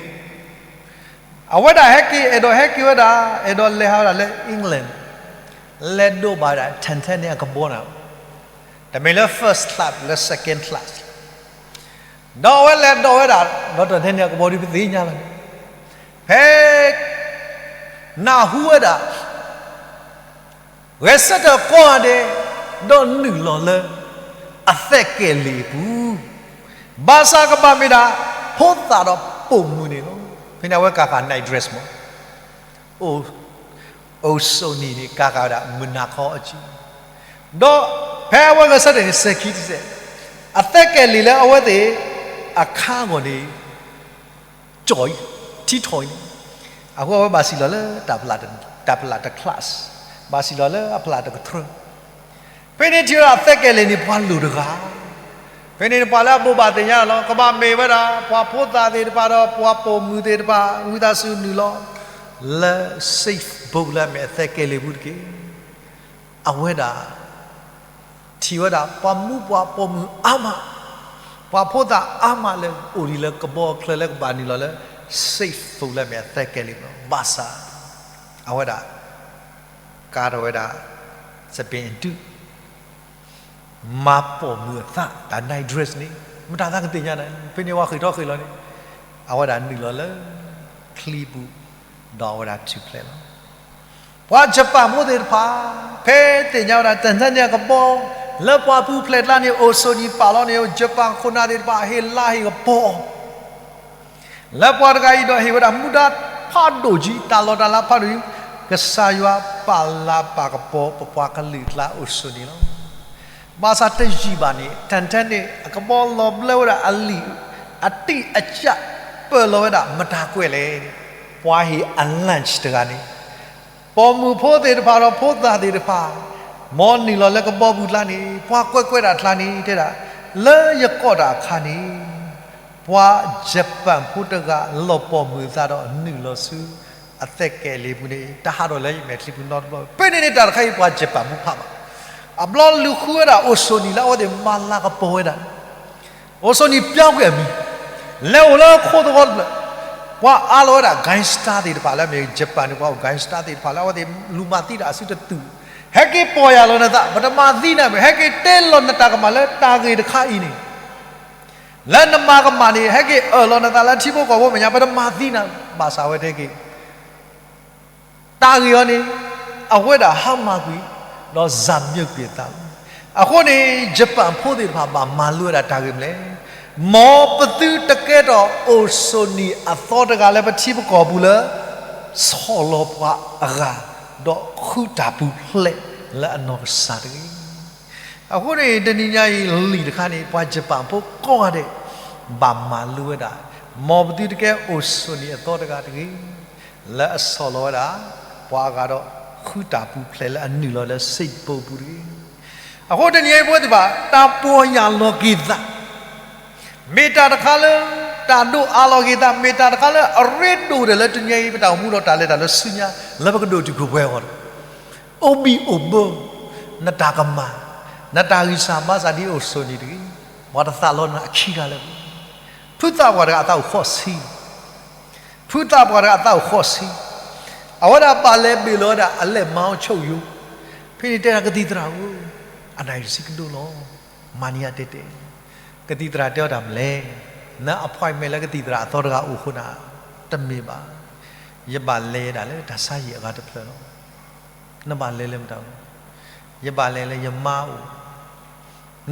အဝဲဒၣ်ဟဲက့ၤ အဲၣ်ဒိးဟဲက့ၤဝဲဒၣ် အဲၣ်ဒိးလဲၤဟးဝဲဒၣ်လၢ England, လဲၤဒိးဘၣ်ဝဲဒၣ် Titanic အကဘီန့ၣ်, တမ့ၢ်လၢ first class လၢ second class, ဒီးအဝဲလဲၤဒိးဝဲဒၣ် ဒီး Titanic အကဘီဒ်ပသ့ၣ်ညါလီၤန့ၣ်, ဖဲ နၢ်ဟူဝဲဒၣ် ဂဲၤဆၢထၢၣ်ကိးဂၤဒဲး ဒီးနုာ်လီၤလၢ အသဲကဲၤလ့ၣ်အပူၤ, ဘၣ်ဆၣ်ကဘၣ်မ့ၢ်ဒၣ် ဖိသၣ်ဒီးပိာ်မုၣ်န့ၣ်လီၤ. ဖဲန့ၣ်အဝဲကၤဃာ် night dress မး, အိၣ် Oksuni န့ၣ် ကၤဃာ်ဝဲဒၣ်မုၢ်နၤခီအစု, ဒီးဖဲအဝဲဂဲၤဆၢထၢၣ်န့ၣ် စဲၤခံတစဲး, အသဲကဲၤလ့ၣ်လၢအဝဲသ့ၣ် အခါအဂီၢ်န့ၣ် ကၠီၣ်အံၤ ထံထီၣ်အံၤန့ၣ်, အဃိအဝဲဘၣ်စံၣ်လီၤလၢ တၢ်ဖျးတ တၢ်ဖျးတ class, ဘၣ်စံၣ်လီၤလၢအဖျးတကထြၢ, ဖဲန့ၣ်ထံၣ်ဝဲဒၣ်အသဲကဲၤလ့ၣ်န့ၣ် ပှၤလိၤတဂၤ, ဖဲန့ၣ်ပှၤလၢအဘိးဘၣ်သ့ၣ်ညါလီၤ, ကဘၣ်မ့ၢ်ဝဲဒၣ် ပှၤဖိသၣ်သ့ၣ်တဖၣ်ဒီး ပှၤပိာ်မုၣ်သ့ၣ်တဖၣ် ဝံသးစူၤနုာ်လီၤ လၢ safe boat လၢအမ့ၢ်အသဲကဲၤလ့ၣ်ပူၤတက့ၢ်. အဝဲဒၣ် ထံၣ်ဝဲဒၣ် ပှၤမူပှၤပိာ်မုၣ်အါမး, ပှၤဖိသၣ်အါမးလၢအိၣ်ဒံးလၢကဘီချၢလၢကဘၣ်နုာ်လီၤလၢ safe boat လၢအမ့ၢ်အသဲကဲၤလ့ၣ်ပူၤလီၤ. ဘၣ်ဆၣ် အဝဲဒၣ် ကၤထီၣ်ဝဲဒၣ် စပ့ၤဒုး မၤပိာ်မုၣ်အသး တၢ် night dress န့ၣ် မတၤသးကသ့ၣ်ညါန့ၣ် ဖဲန့ၣ်ဝဲဃ့ၢ်ထီၣ်ဃ့ၢ်လီၤန့ၣ် အဝဲဒၣ်နုာ်လီၤလၢ ချံပူၤ ဒီးအဝဲဒၣ်ထူၣ်ဖျဲးလီၤ. ပှၤ Japan ဖိသ့ၣ်တဖၣ် ဖဲသ့ၣ်ညါဝဲဒၣ် Titanic ကဘီ လၢပှၤပူၤဖျဲးကျါန့ၣ် Oksuni ပာ်လီၤန့ၣ် Japan ခိၣ်နၢ်သ့ၣ်တဖၣ် ဟ့ၣ်လါဟ့ၣ်ကပီၤ လၢပှၤတဂၤအံၤဒီးဟ့ၣ်ဝဲဒၣ်မူဒါဖးဒိၣ်ကံ တၢ်လီၢ်တၢ်လၤဖးဒိၣ်ကံ, ကစၢ်ယွၤပာ်လၤပာ်ကပီၤ ပပှၤကလုာ်ကျါအိၣ်ဆိးန့ၣ်လီၤ. ဘၣ်ဆၣ်တယံာ်ဘၣ်န့ၣ် Titanic အကဘီလီၤဘျၢဝဲဒၣ်အလံာ် အတံၢ်အစၢ် ပၢၢ်လီၤဝဲဒၣ်မတၤကွဲးလဲၣ်န့ၣ် ပှၤဟ့ၣ်အ lunch တဂၤန့ၣ် ပိာ်မုၣ်ဖိသ့ၣ်တဖၣ်ဒီးဖိသၣ်သ့ၣ်တဖၣ် မ်နုာ်လီၤလၢကဘီပူၤကျါန့ၣ် ပှၤကွဲးကွဲးဒၣ်ကျါန့ၣ် တဲဒၣ် လၢယကိးတၢ်အခါန့ၣ် ပှၤ Japan ဖိတဂၤ လီၤပိာ်မုၣ်အသးဒီးနုာ်လီၤဆူအ အသက်ကဲလံာ်ပူၤန့ၣ် တဟးထီၣ်လၢယမဲာ်ချံပူၤနီတဘျီ, ပၢန့ၣ်န့ၣ်တၢ်တခါအံၤပှၤယပၣ်မူဖးဘၣ်. အဘျီလူၤဃုဝဲဒၣ်အိၣ်ဆိၣ်နံၤလၢအဝဲသ့ၣ်မၤလၤကပီၤဝဲဒၣ်န့ၣ်, အိၣ်ဆိၣ်နံၤပျီကွံာ်အမံၤ, လဲၤအိၣ်လၢခိသဝီတဖျၢၣ်, ပှၤအးလီၤဝဲဒၣ် gangster သ့ၣ်တဖၣ်လၢအမ့ၢ်ယပၣ်န့ၣ် ပှၤအိၣ် gangster သ့ၣ်တဖၣ်လၢအဝဲသ့ၣ်လူၤမၤသံတၢ်အစုတတူၢ်, ဟဲက့ၤပီၢ်ယၢ်လီၤနသး ပတမၤသံနၤမ့ၢ် ဟဲက့ၤတဲလီၤနတၢ်ကမၣ်လၢတၢ်ဂ့ၢ်တခါအံၤန့ၣ် လၢနမၤကမၣ်န့ၣ် ဟဲက့ၤအၢၣ်လီၤနသးလၢထံဖိကီၢ်ဖိမဲာ်ညါ ပတမၤသံနၤ, ဘၣ်ဆၣ်အဝဲတဲက့ၤ တၢ်ဂ့ၢ်အံၤန့ၣ် အဝဲဒၣ်ဟါမၢ်ကွံာ် ဒီးစၢ်မၠိၣ်ကွံာ်အသးလီၤ. အဃိန့ၣ် ယပၣ်ဖိသ့ၣ်တဖၣ်ဘၣ်မၤလိဝဲဒၣ်တၢ်ဂ့ၢ်မနုၤလဲၣ်. မ်ပသုတကဲထီၣ်အိၣ်ဆိၣ်နံၤအသီတဂၤလၢပထံပကီၢ်ပူၤလၢ ဆီၣ်လီၤပှၤအဂၤ ဒီးဃုတၢ်ပူၤဖျဲးလၢအနီၢ်ကစၢ်တဂ့ၤ. အဃိန့ၣ် တနံၤညါအံၤလံာ်တခါန့ၣ် ပှၤယပၣ်ဖိကိးဂၤဒဲး ဘၣ်မၤလိဝဲဒၣ်, မ်ပသုတကဲအိၣ်ဆိၣ်နံၤအသီတဂၤတဂ့ၤ, လၢအဆီၣ်လီၤဝဲဒၣ် ပှၤအဂၤဒီးဃုတၢ်ပူၤဖျဲးလၢအနုာ်လီၤလၢစံာ်ပူၤပူၤတဂ့ၤ. အဃိတနံၤညါအံၤပဝဲသ့ၣ်တဖၣ် တၢ်ပီၢ်ယၢ်လီၤက့ၤသး မ့ၢ်တၢ်တခါလၢ တၢ်ဒိၣ်အါလီၤက့ၤသး, မ့ၢ်တၢ်တခါလၢအရ့ဒိၣ်ဒီးလၢတနံၤညါအံၤ ပတၢ်အိၣ်မူဒီးတၢ်လဲၤတၢ်လၢဆူညါ လၢပကဒိၣ်တုာ်ခိၣ်ပှဲၤအဂီၢ်ဒီး အိၣ်ဘံၣ်အိၣ်ဘၢ နတၢ်ကမၣ်, နတၢ်ဂံၢ်စၢ်ဘါစၢ်ဒ်အိၣ်ဆိၣ်နံၤတဂ့ၤ, ပှၤတသးလီနၤအခံဂၤလၢၤဘၣ်. ဖုသးပှၢ်တဂၤအသးအိၣ်ဃိးဆံ, ဖုသးပှၢ်တဂၤအသးအိၣ်ဃိးဆံ, အဝဲဒၣ်ဘၣ်လဲၤဘ့ၣ်လီၤဝဲဒၣ်အလဲၢ်မါအီၤဆိၣ်ယိၤ, ဖဲန့ၣ်တဲဒၣ်ကသံၣ်သရၣ်ဧၢ, အနၢ်အံၤတဆံကဒိၣ်လီၤ, မၤန့ၢ်ယၤတဲတဲ, ကသံၣ်သရၣ်တဲအီၤတၢ်မနုၤလဲၣ်, န appointment လၢကသံၣ်သရၣ်အသီတဂၤအိၣ်အဃိန့ၣ်, တမ့ၢ်ဘၣ်, ယဘၣ်လဲၤဒၣ်လၢတၢ်ဆါဟံၣ်အဂၤတဖျၢၣ်လီၤ. နဘၣ်လဲၤလၢမတၤ, ယဘၣ်လဲၤလၢယမါအိၣ်,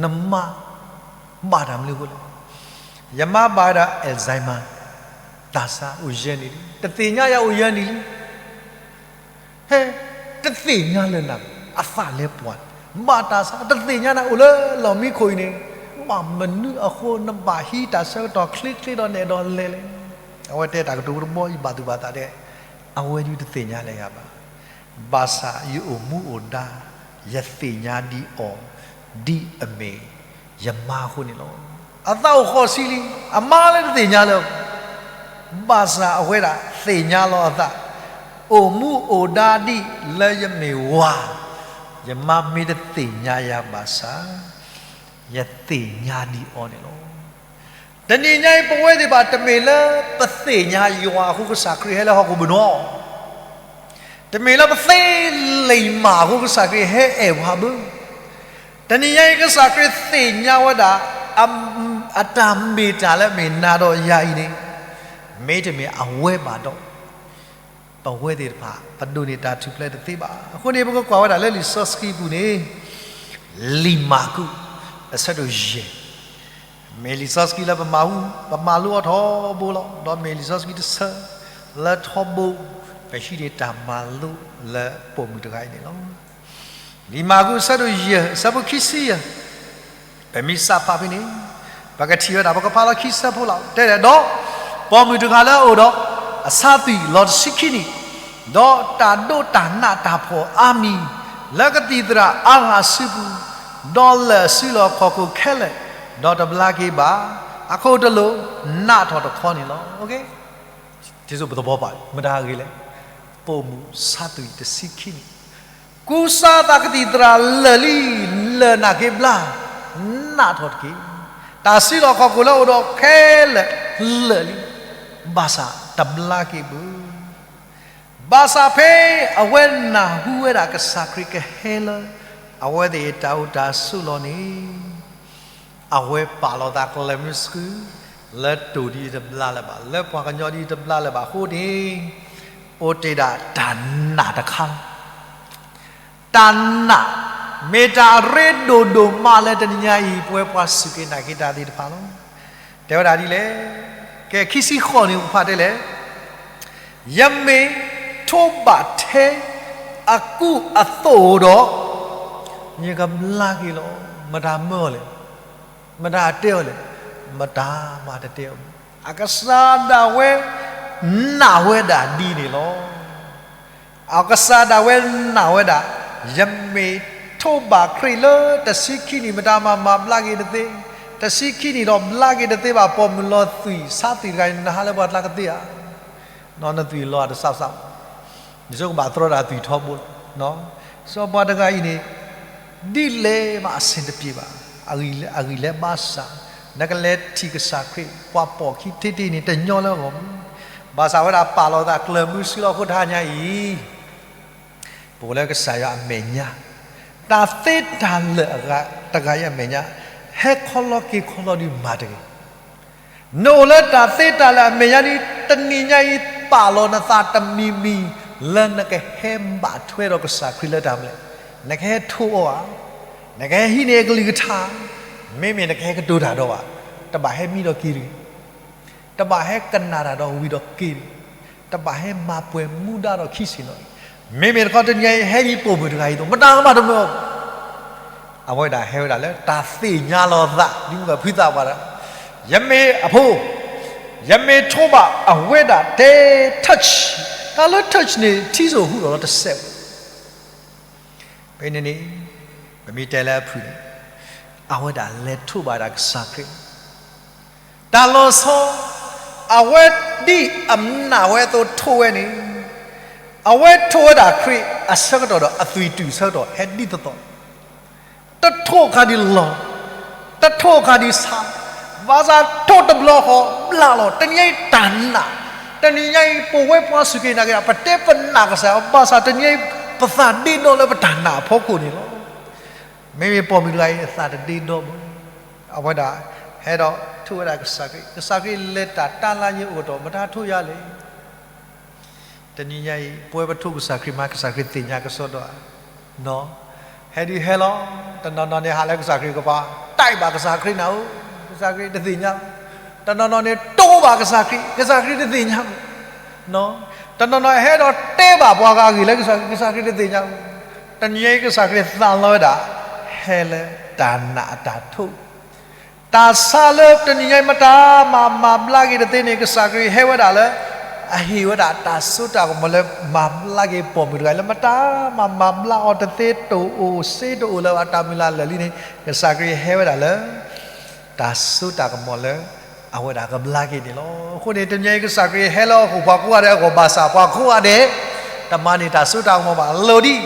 နမါ ဘၣ်တၢ်မနုၤအဃိလဲၣ်, ယမါဘၣ်ဝဲဒၣ် Alzheimer, သးစၢ်အိၣ်ယဲၢ်နံၣ်လံ, တသ့ၣ်ညါယၤအိၣ်ယဲၢ်နံၣ်လံ ဟဲ, တသ့ၣ်ညါလၢၤနၤ, အသးလဲၤပှၢ်, ဘၣ်တၢ်ဆါ တသ့ၣ်ညါနၤအိၣ်လၢလီၢ်မံခိၣ်အံၤန့ၣ်, ဘၣ်မနုၤအဃိ နဘၣ်ဟံးတၢ်ဆၢကတီၢ်ချ့ချ့ဒီးနအဲၣ်ဒိးလဲၤလဲၣ်. အဝဲတဲတၢ်ကတိၤတဘီအံၤဘၣ်သူၣ်ဘၣ်သးဒဲး, အဝဲဒၣ်တသ့ၣ်ညါလၢၤယၤဘၣ်. ဘၣ်ဆၣ်ယအိၣ်မူအိၣ်ဒါ, ယသ့ၣ်ညါဒံးအီၤ, ဒ်အမ့ၢ်ယမါအဃိန့ၣ်လီၤ. အသးအိၣ်ဃိးဆံလံ, အမါလၢတသ့ၣ်ညါလၢၤ ဘၣ်ဆၣ်အဝဲဒၣ်သ့ၣ်ညါလီၤအသး, အိၣ်မူအိၣ်ဒါဒ်လၢယမ့ၢ်ဝၤ, ယမါမ့ၢ်တသ့ၣ်ညါယၤဘၣ်ဆၣ်, ယသ့ၣ်ညါဒံးအီၤန့ၣ်လီၤ. တနံၤညါအံၤ ပဝဲသ့ၣ်တဖၣ် တမ့ၢ်လၢပသ့ၣ်ညါယွၤအဃိ ကစၢ်ခရံာ်ဟဲလၢဟီၣ်ခိၣ်ပူၤနီၤ, တမ့ၢ်လၢပသ့လံာ်မၢ်အဃိကစၢ်ခရံာ်ဟဲအဲၣ်ပှၤဘၣ်. တနံၤညါအံၤ ကစၢ်ခရံာ်သ့ၣ်ညါဝဲဒၣ် အတၢ်မ့ၢ်တၢ်လၢအမ့ၢ်နၤဒီးယၤအံၤန့ၣ်, မ့တမ့ၢ်အဝဲဘၣ်ဒီး ပဝဲသ့ၣ်တဖၣ် ပဒိးန့ၢ်တၢ်ထူၣ်ဖျဲးတသ့ဘၣ်. အဃိန့ၣ် ပကကွၢ်ဝဲဒၣ်လၢလံာ်စီဆှံပူၤန့ၣ်, လံာ်မၢ်ကူး အဆၢဒိၣ်ယဲၢ်, မ့ၢ်လံာ်စီဆှံလၢပမၤလိအီၤထီဘိလီၤ. ဒီးမ့ၢ်လံာ်စီဆှံတဆၢလၢထီဘိ ပဟံးန့ၢ်တၢ်မၤလိလၢပိာ်မုၣ်တဂၤအံၤန့ၣ်လီၤ. လံာ်မၢ်ကူးအဆၢဒိၣ်ယဲၢ် အဆၢဖိခံဆံယဲၢ်, ပမ့ၢ်စးဖးဖဲန့ၣ်, ပကထံၣ်ဝဲဒၣ် ပကဖးလီၤခံဆၢဖိလီၤ. တဲဒီး ပိာ်မုၣ်တဂၤလၢအအိၣ်ဒီးအဆါသွံၣ်လီၤတဆံခံနံၣ်, ဒီးတၢ်ဒိးတၢ်နးတၢ်ဖှီၣ်အါမံၤ လၢကသံၣ်သရၣ်အါဂၤစုပူၤ, ဒီးလၢာ်စုလီၢ်ခီၣ်ခိၣ်ခဲလၢာ်, ဒီးတဘျါက့ၤဘၣ်, အခိၣ်တလိာ်နးထီၣ်တခီန့ၣ်လီၤ. မတၤအဂ့ၢ်လဲၣ်, ပိာ်မုၣ်ဆါသွံၣ်တဆံခံနံၣ်, ကူစါသးကသံၣ်သရၣ်လၢာ်လံ, လၢာ်နးက့ၤဘျါ, နးထီၣ်တက့ၢ်. တၢ်စုလီၢ်ခီၣ်ခိၣ်လၢအအိၣ်ဒီးခဲလၢာ်လၢာ်လံ, ဘၣ်ဆၣ်တဘျါက့ၤဘၣ်. ဘၣ်ဆၣ်ဖဲအဝဲနၢ်ဟူဝဲဒၣ်ကစၢ်ခရံာ်ကဟဲလၢ အဝဲသ့ၣ်အတၢ်အိၣ်တၢ်ဆိးလီၤန့ၣ် အဝဲပာ်လီၤသးကျဲမုၢ်ဆှု လၢတိၢ်ဒ်တဘျါလၢၤဘၣ်, လၢပှၤကညီဒ်တဘျါလၢၤဘၣ်အဃိန့ၣ်, အိၣ်တ့ၢ်ဒၣ်တၢ်နာ်တခါလီၤ. တၢ်နာ်, မ့ၢ်တၢ်အရ့ဒိၣ်ဒိၣ်မးလၢတနံၤညါအံၤ ပဝဲပှၤစူၢ်က့ၤနာ်က့ၤတၢ်သ့ၣ်တဖၣ်လီၤ. တဲဝဲဒၣ်ဒ်လဲၣ်, ကဲခံဆံဃိးန့ၣ် ပဖးတဲလဲၣ်, ယမ့ၢ်ထိးဘၣ်ထဲအကူအသိးဒီး ယကဘျါက့ၤလီၤ. မတၤမၢအီၤလဲၣ်, မတၤတဲအီၤလဲၣ်, မတၤမးတတဲအီၤဘၣ်. အကစၢ်ဒၣ်ဝဲနာ်ဝဲဒၣ်ဒ်န့ၣ်လီၤ. အကစၢ်ဒၣ်ဝဲနာ်ဝဲဒၣ်, ယမ့ၢ်ထိးဘၣ်ခရံာ်လၢတဆံခံနံၣ် မတၤမၤမၤဘျါက့ၤတသ့, တဆံခံနံၣ်ဒီးဘျါက့ၤတသ့ဘၣ်. ပိာ်မုၣ်လီၤသွံၣ်ဆါသွံၣ်တဂၤအံၤ နဟါလၢပှၤကျါကသ့ဧါ, နသွံၣ်လီၤအတစးစး ယဆိကမိၣ်ကဘၣ်တြီတၢ်သွံၣ်ထီဘိလီၤ. စီၤပၤတဂၤအံၤန့ၣ် ဒ်လဲၣ်မးအဆင်တပြေဘၣ်. အဂံၢ်လဲဘၣ်ဆၣ်, နကလဲၤထံၣ်ကစၢ်ခရံာ် ပှၤပိာ်ခံထံတံၢ်န့ၣ် တညီလၢအဂီၢ်မး, ဘၣ်ဆၣ်ဝဲဒၣ်ပာ်လီၤသးကျၢၤမုဆူလီၤ. အဃိတဟါညါအံၤ ပအိၣ်လၢကစၢ်ယွၤအမဲာ်ညါ, တၢ်သ့တၢ်လၢာ်အဂၤတဂၤအံၤအမဲာ်ညါ, ဟဲခီလီၤက့ၤခီလီၤဒုးမၤတဂ့ၤ. နအိၣ်လၢတၢ်သ့တၢ်လၢာ်အမဲာ်ညါဒ် တနံၤညါအံၤ ပာ်လီၤနသးတမံၤမံၤ လၢနကဟဲဘၣ်ထွဲဒီးကစၢ်ခရံာ်လၢတၢ်မနုၤလဲၣ်. နကဟဲထိၣ်အီၤဧါ, နကဟဲဟံးန့ၢ်အကလုၢ်ကထါ, မ့မ့ၢ်နကဟဲကတိၤတၢ်ဒီးဘၣ်, တဘၣ်ဟဲမံဒီးက့ၤတဂ့ၤ, တဘၣ်ဟဲကနၣ်တၢ်ဒီးဝံၤဒီးက့ၤတဂ့ၤ, တဘၣ်ဟဲမၤပှဲၤမူဒါဒီးခံဆ့ၣ်နီၤတဂ့ၤ. မ့မ့ၢ်တခီတနံၤညါအံၤ ဟဲလံပိာ်မုၣ်တဂၤအံၤအသိး မတၤမၤတမၢအီၤဘၣ်. အဝဲဒၣ်ဟဲဝဲဒၣ်လၢတၢ်သ့ၣ်ညါလီၤသး ဒ်မုၢ်ဂၢ်ဖုသးပှၢ်ဒီး, ယမ့ၢ်အဖိ, ယမ့ၢ်ထိးဘၣ်အဝဲဒၣ်တဲ touch, တၢ်လၢ touch န့ၣ် ထံစိာ်ဟူးဒီးလီၤတစဲးဘၣ်. ဖဲန့ၣ်န့ၣ် ပမ့ၢ်တဲလၢအဖုၣ်န့ၣ် အဝဲဒၣ်လဲၤထိးဘၣ်ဒၣ်ကစၢ်ခရံာ် တၢ်လီၤဆီ, အဝဲဒ်အနာ်ဝဲအသိးထိးဝဲန့ၣ်, အဝဲထိးဝဲဒၣ်ခရံာ်အဆၢကတီၢ်ဒီးအသွံၣ်တုၤဆၢကတီၢ်ဟဲဒ်သိးသိး, တထိးအခါဒ်လီၤ, တထိးအခါဒ်ဆါ, ဘၣ်ဆၣ်ထိးတဘျီဃီဘျါလီၤ. တနံၤညါအံၤတၢ်နာ်, တနံၤညါအံၤ ပဝဲပှၤစူၢ်က့ၤနာ်က့ၤ ပတဲပနာ်ကစၢ်ယွၤ ဘၣ်ဆၣ်တနံၤညါအံၤ ပသးဒ့ဒီလၢပတၢ်နာ်အဖီခိၣ်န့ၣ်လီၤ. မ့မ့ၢ်ပိာ်မုၣ်တဂၤအံၤ အသးတဒ့ဒီဘၣ်. အဝဲဒၣ်ဟဲဒီးထိးဝဲဒၣ်ကစၢ်ခရံာ်, ကစၢ်ခရံာ်လဲၤတၢ်တၢ်လၢယအိၣ်ဒီး မတၤထိးယၤလဲၣ်. တနံၤညါအံၤ ပဝဲပထိးကစၢ်ခရံာ်မး ကစၢ်ခရံာ်သ့ၣ်ညါကစီဒီဧါ. နီၢ်, ဟဲဒုးဟဲလီၤ, တနီၤနီၤန့ၣ် ဟးလၢကစၢ်ခရံာ်ကပၤ တဲဘၣ်ကစၢ်ခရံာ်နၤဧၢ, ကစၢ်ခရံာ်တသ့ၣ်ညါဘၣ်. တနီၤနီၤန့ၣ် တိဘၣ်ကစၢ်ခရံာ်, ကစၢ်ခရံာ်တသ့ၣ်ညါဘၣ်. နီၢ်, တနီၤနီၤဟဲဒီးတဲဘၣ်ပှၤဂၤအဂ့ၢ်လၢကစၢ်ခရံာ်, ကစၢ်ခရံာ်တသ့ၣ်ညါဘၣ်. တနံၤညါအံၤကစၢ်ခရံာ်သးလီဝဲဒၣ် ဟဲလၢတၢ်နာ်အတၢ်ထိး တၢ်ဆါလၢတနံၤညါအံၤမတၤမၤမၤဘျါက့ၤတသ့န့ၣ် ကစၢ်ခရံာ်ဟဲဝဲဒၣ်လၢ အဟ့ၣ်ဝဲဒၣ်တၢ်စိတၢ်ကမီၤလၢမၤဘျါက့ၤပိာ်မုၣ်တဂၤအံၤ လၢမတၤမၤမၤဘျါအီၤတသ့ တအိၣ်စ့တအိၣ်လၢၤဘၣ်တၢ်မုၢ်လၢ်လၢာ်လံန့ၣ် ကစၢ်ခရံာ်ဟဲဝဲဒၣ်လၢ တၢ်စိတၢ်ကမီၤလၢ အဝဲဒၣ်ကဘျါက့ၤန့ၣ်လီၤ. အဃိန့ၣ် တနံၤညါအံၤကစၢ်ခရံာ်ဟဲလၢဟီၣ်ခိၣ်ပှၤကိးဂၤဒဲးအဂီၢ် ဘၣ်ဆၣ်ပှၤကိးဂၤဒဲး တမၤန့ၢ်တၢ်စိတၢ်ကမီၤဘၣ် အလိၤဒံး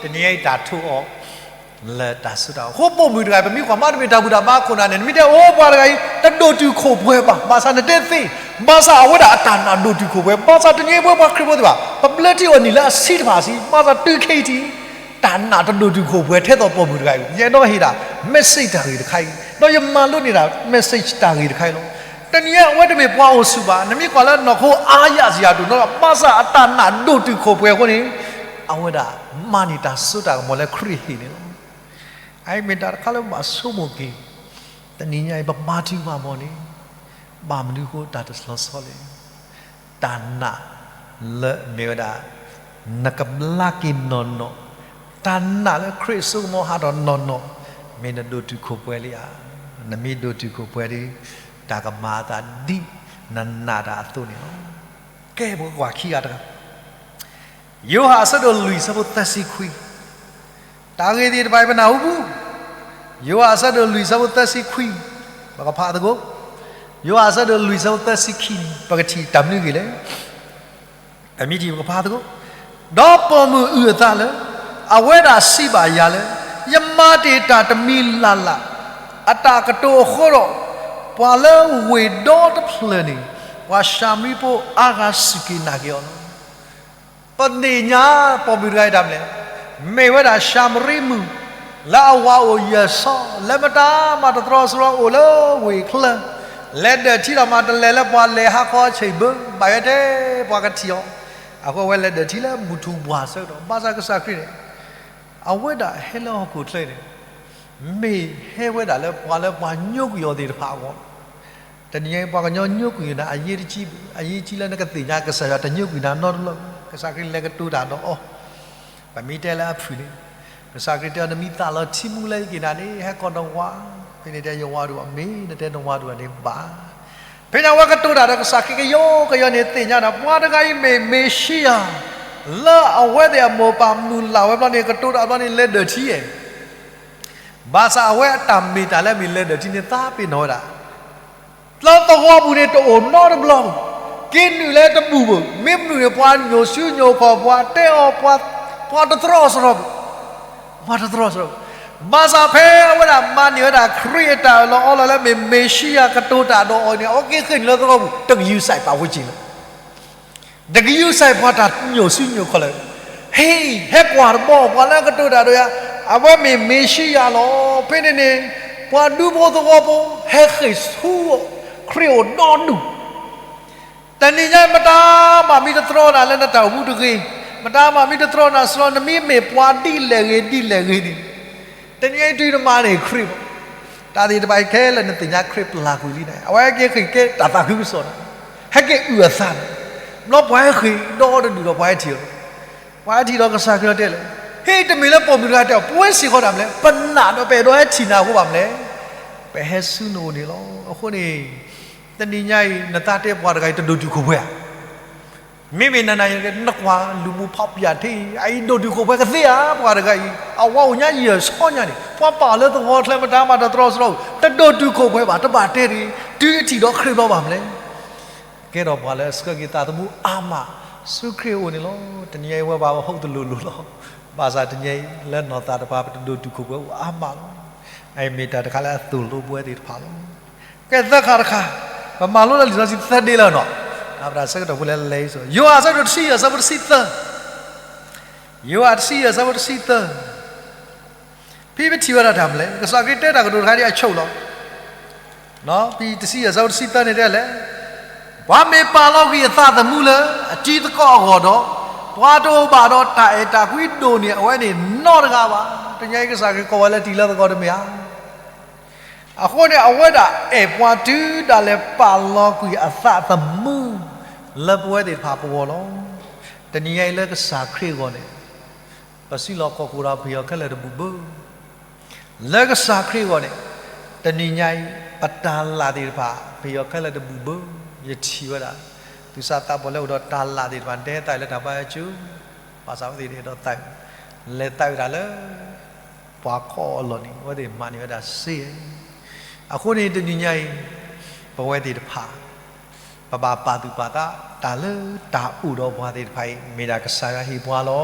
တနံၤညါအံၤတၢ်ထိးအီၤ လၢတၢ်စိတၢ်ကမီၤ. အဃိပိာ်မုၣ်တဂၤအံၤ ပမ့ၢ်ကွၢ်မးတမ့ၢ်တၢ်ဘူၣ်တၢ်ဘါခိၣ်နၢ်န့ၣ် နမ့ၢ်တဲအိၣ်ပှၤတဂၤအံၤ တဒိၣ်တုာ်ခိၣ်ပှဲၤဘၣ် ဘၣ်ဆၣ်နတဲသ့ ဘၣ်ဆၣ်အဝဲဒၣ်အတၢ်နာ်ဒိၣ်တုာ်ခိၣ်ပှဲၤ ဘၣ်ဆၣ်တနံၤအံၤပဝဲပှၤခရံာ်ဖိသ့ၣ်တဖၣ် ပဘျၢထံအီၤနံၣ်လၢအဆံတဖၣ်ဆံ ဘၣ်ဆၣ်တုၤခဲအံၤထံး တၢ်နာ်တဒိၣ်တုာ်ခိၣ်ပှဲၤထဲသိးပိာ်မုၣ်တဂၤအံၤ ယအဲၣ်ဒိးဟ့ၣ်ဒၣ် message တၢ်ဂ့ၢ်တခါအံၤ ဒီးယမၤလိန့ၢ်ဒၣ် message တၢ်ဂ့ၢ်တခါအံၤလီၤ. တနံၤအံၤအဝဲတမ့ၢ်ပှၤအိၣ်ဆူၣ်ဘၣ် နမ့ၢ်ကွၢ်လၢနီၢ်ခိအါယၣ်စံယၤဒိၣ်နီၢ် ဘၣ်ဆၣ်အတၢ်နာ်ဒိၣ်တုာ်ခိၣ်ပှဲၤအဃိန့ၣ် အဝဲဒၣ်မၤန့ၢ်တၢ်စိတၢ်ကမီၤလၢခရံာ်ဟ့ၣ်န့ၣ်လီၤ. အအံၤမ့ၢ်တၢ်တခါလၢဘၣ်ဆိကမိၣ်က့ၤ တနံၤညါအံၤပမၤထံမၤမီၢ်န့ၣ် ဘၣ်မနုၤအဃိတၢ်တလီၤဆီလဲၣ်. တၢ်နာ်လၢမ့ၢ်ဝဲဒၣ် နကဘျါက့ၤနီၢ်နီၢ်, တၢ်နာ်လၢခရံာ်စိကမီၤဟးထီၣ်နီၢ်နီၢ်, မ့ၢ်နဒိၣ်တုာ်ခိၣ်ပှဲၤလံဧါ. နမ့ၢ်ဒိၣ်တုာ်ခိၣ်ပှဲၤဒီး တၢ်ကမၤအသးဒ်နနာ်တၢ်အသိးန့ၣ်လီၤ. ကဲ ပကကွၢ်ခံဂၤတဂၤ ယိၤဟၣ်အဆၢဒိၣ်လွံၢ်ဆၢဖိသၢဆံခွံ, တၢ်ဂ့ၢ်သ့ၣ်တဖၣ်အံၤပနၢ်ဟူပူၤ, ယိၤဟၣ်အဆၢဒိၣ်လွံၢ်ဆၢဖိသၢဆံခွံ, ပကဖးသကိး, ယိၤဟၣ်အဆၢဒိၣ်လွံၢ်ဆၢဖိသၢဆံခံန့ၣ် ပကထံၣ်တၢ်မနုၤဂ့ၤလဲၣ်. ပမ့ၢ်ထံၣ်ပကဖးသကိး, ဒီးပိာ်မုၣ်အုၣ်အသးလၢ အဝဲဒၣ်စံးဘၣ်ယၤလၢ ယမၤတ့ၢ်တၢ်တမံၤလၢ်လၢ် အတၢ်ကတိၤအဃိဒီး ပှၤလၢဝ့ၢ်ဒီတဖျၢၣ်န့ၣ် ပှၤၡၤမရံဖိအါဂၤစူၢ်က့ၤနာ်က့ၤအီၤလီၤ. ပသ့ၣ်ညါပိာ်မုၣ်တဂၤအံၤတၢ်မနုၤလဲၣ်, မ့ၢ်ဝဲဒၣ်ၡၤမရံမုၣ် လၢအဝၤအိၣ်ယၢၤစီ လၢမတၤမၤတတြီဆရီအိၣ်လၢဝ့ၢ်ချၢ, လဲၤဒၢၣ်ထံဒီးမၤတလဲၤလၢပှၤလဲၤဟးခီဆံးဘၢ ဘၣ်ယဲတဲပှၤကထံၣ်အီၤ, အဃိအဝဲလဲၤဒၢၣ်ထံလၢမုၢ်ထူၣ်ဘှၣ်ဆၢကတီၢ်, ဘၣ်ဆၣ်ကစၢ်ခရံာ်န့ၣ် အဝဲဒၣ်ဟဲလၢဟီၣ်ခိၣ်ချၢန့ၣ် မ့ၢ်ဟဲဝဲဒၣ်လၢပှၤလၢပှၤညိကွံာ်အီၤသ့ၣ်တဖၣ်အဂီၢ်, တနံၤညါအံၤပှၤကညီညိကွံာ်နၤ အရေးတကြီးဘူး, အရေးကြီးလၢနကသ့ၣ်ညါကစၢ်ယွၤတညိကွံာ်နၤနီတဘျီ, ကစၢ်ခရံာ်လဲၤကတိၤတၢ်ဒီးအီၤ, ပမ့ၢ်တဲလၢအဖုၣ်န့ၣ်, ကစၢ်ခရံာ်တဲအီၤ နမ့ၢ်သးလီၤထံမူလၢယက့ၤနၤန့ၣ် ဟဲကိးနဝၤ, ဖဲန့ၣ်တဲယဝၤဒူၣ်အီၤ မ့ၢ်နတဲနဝၤဒူၣ်အီၤန့ၣ်ဘၣ် ဖဲန့ၣ်အဝဲကတိၤတၢ်ဒီးကစၢ်ခရံာ်ကယီကယီန့ၣ် သ့ၣ်ညါဒီး ပှၤတဂၤအံၤမ့ၢ်မ့ၣ်ၡံယၤ, လၢအဝဲသ့ၣ်အမိၢ်ပၢ်မုၢ်လၢ်ဝဲဘျီန့ၣ် ကတိၤတၢ်ဘျီန့ၣ် လဲၤဒၢၣ်ထံဧါ, ဘၣ်ဆၣ်အဝဲအတၢ်မ့ၢ်တၢ်လၢအမ့ၢ်လဲၤဒၢၣ်ထံန့ၣ် သးပ့ၤနီၣ်ဝဲဒၣ် လၢသဝီပူၤန့ၣ်တအိၣ်နီတဘျီဘၣ်, ဖ က့ၤနုာ်လၢတဘူၣ်ဘၣ်, မ့ၢ်မနုၤန့ၣ် ပှၤညိၣ်စုညိၣ်ခီၣ် ပှၤတဲအီၤ, ပှၤတတြီဆၢထီၣ်ဘၣ်, ပှၤတတြီဆၢထီၣ်ဘၣ်. ဘၣ်ဆၣ်ဖဲအဝဲဒၣ်မၤန့ၢ်ဝဲဒၣ်ခရံာ်အတၢ်အၢၣ်လီၤအီလီၤလၢမ့ၢ်မ့ၤၡံယၤကတိၤတၢ်ဒီးအီၤန့ၣ် အဝဲက့ၤဃ့ၢ်နုာ်လၢသဝီပူၤ တကယူၤစဲးပာ်ဝဲက့ၤလၢ တကယူၤစဲးပှၤတၢ်ညိၣ်စုညိၣ်ခီၣ်လၢ ဟ့ၣ် ဟဲကွၢ်တဘျီ ပှၤလၢအကတိၤတၢ်ဒီးယၤ အဝဲမ့ၢ်မ့ၤၡံယၤလီၤ. ဖဲန့ၣ်န့ၣ် ပှၤဒူဖိသဝီဖိ ဟဲဃ့ၢ်ဆူ ခရံာ်အိၣ်ဒီဒူၣ်. တနံၤညါအံၤ မတၤမၤမ့ၢ်တတြီနၤလၢနတၢ်အိၣ်မူတဂ့ၤ, မတၤမၤမ့ၢ်တတြီနၤစရီ နမ့ၢ်မ့ၢ်ပှၤဒ်လဲၣ်ဂ့ၤဒ်လဲၣ်ဂ့ၤန့ၣ်, တနံၤညါအံၤတုၤနမၤန့ၢ်ခရံာ်ဘၣ်, တၢ်သ့ၣ်တဖၣ်အံၤခဲလၢာ်နသ့ၣ်ညါခရံာ်ပျၢ်ကွံာ်လံန့ၣ် အဝဲဟဲက့ၤဃ့ၢ်ကဲတၢ်သးခုကစီၣ်န့ၣ်, ဟဲက့ၤအုၣ်အသးန့ၣ်, ဘျီပှၤဟဲဃ့ၢ်ဒီတဒူၣ်ဒီးပှၤဟဲထံၣ်အီၤ, ပှၤဟဲထံၣ်ဒီးကစၢ်ခရံာ်အီၤတဲလဲၣ်, ဟ့ၣ် တမ့ၢ်လၢပိာ်မုၣ်တဂၤတဲအီၤ ပဝဲစ့ၢ်ကီးဒၣ်မလဲၣ်, ပနာ်ဒီးပအဲၣ်ဒိးဟဲထံၣ်နၤအဃိဘၣ်မလဲၣ်, ပဟဲဆူနအိၣ်န့ၣ်လီၤ. အဃိန့ၣ် တနံၤညါအံၤ နသးတဲပှၤတဂၤအံၤတဒိၣ်တုာ်ခိၣ်ပှဲၤဧါ, မ့မ့ၢ်နၤနၤယကနကွၢ်လူၤမူဖီပၠးထံအံၤ အအံၤဒိၣ်တုာ်ခိၣ်ပှဲၤကသ့ဧါ, ပှၤတဂၤအံၤ အဝါအိၣ်ညါယဲၢ်ဆီညါန့ၣ် ပှၤပာ်အီၤလၢသဝီချၢမတၤမၤတတြီစရီ, တဒိၣ်တုာ်ခိၣ်ပှဲၤဘၣ်, တဘၣ်တဲတဂ့ၤ, တုၤအထံၣ်ဒီးခရံာ်ဘျီဘၣ်မလဲၣ်. ကဲထီၣ်ပှၤလၢအဆှၢက့ၤသးသမူအါမး ဆူခရံာ်အအိၣ်န့ၣ်လီၤ. တနံၤညါအံၤဝဲပှၤပှၤဟီၣ်တလိၤလိၤလီၤ. ဘၣ်ဆၣ်တနံၤညါအံၤ လၢနီၢ်သးတဖၣ် ပတဒိၣ်တုာ်ခိၣ်ပှဲၤအိၣ်အါမးလီၤ. အအံၤမ့ၢ်တၢ်တခါလၢအသိၣ်လိပဝဲသ့ၣ်တဖၣ်လီၤ. ကဲသၢခါတခါ, ပမၤလိလၢလံာ်စီဆှံသၢဒ့လၢနီၤ, ပတၢ်ဆၢကတီၢ်ဖိလဲၤလဲၤအံၤ, ယိၤဟၣ်အဆၢဒိၣ်တဆံယဲၢ် အဆၢဖိတဆံသၢ, ယိၤဟၣ်တဆံယဲၢ် အဆၢဖိတဆံသၢ ဖဲပထံၣ်ဝဲဒၣ်တၢ်မနုၤလဲၣ်, ကစၢ်ခရံာ်တဲတၢ်ကတိၤတခါဒ်အဆိလီၤ. ဖဲတဆံယဲၢ် အဆၢဖိတဆံသၢန့ၣ်တဲလဲၣ်, ပှၤမ့ၢ်ပာ်လီၤကွံာ်အသးသမူလၢအတံၤသကိးအဂီၢ်ဒီး, ပှၤတအိၣ်ဘၣ်ဒီးတၢ်အဲၣ်တၢ်ကွံဒိၣ်န့ၢ်အဝဲန့ၣ်နီတဂၤဘၣ်. တနံၤညါအံၤကစၢ်ခရံာ်ကိးဝဲလၢတံၤလၢသကိးတမ့ၢ်ဧါ. အဃိန့ၣ် အဝဲဒၣ်အဲၣ်ပှၤတုၤဒၣ်လဲာ်ပာ်လီၤကွံာ်အသးသမူ လၢပဝဲသ့ၣ်တဖၣ်ပဂီၢ်လီၤ. တနံၤညါအံၤလၢကစၢ်ခရံာ်အဂီၢ်န့ၣ် ပစုလီၢ်ခီၣ်ခိၣ်ဒီးပယီၤခဲလၢာ်တဘူၣ်ဘၣ်. လၢကစၢ်ခရံာ်အဂီၢ်န့ၣ် တနံၤညါအံၤ ပတၢ်လၢ်သ့ၣ်တဖၣ် ပယီၤခဲလၢာ်တဘူၣ်ဘၣ်. ယထံၣ်ဝဲဒၣ် သူၣ်စၢ်သးဘီၣ်လၢအိၣ်ဒီးတၢ်လၢ်သ့ၣ်တဖၣ် တဲသးလၢတၢ်ဘါယွၤကၠိ, ဘၣ်ဆၣ်ဝဲသ့ၣ်ဒီးသး လဲၤသးဝဲဒၣ်လၢ ပှၤခီၣ်အလီၢ်န့ၣ် အဝဲသ့ၣ်မၤန့ၢ်ဝဲဒၣ်စ့. အဃိန့ၣ်တနံၤညါအံၤ ပဝဲသ့ၣ်တဖၣ် ပဘၣ်ပာ်သူၣ်ပာ်သး တၢ်လၢတၢ်အိၣ်ဒီးပှၤသ့ၣ်တဖၣ်အံၤ မ့ၢ်ဒၣ်ကစၢ်ယွၤဟ့ၣ်ပှၤလီၤ.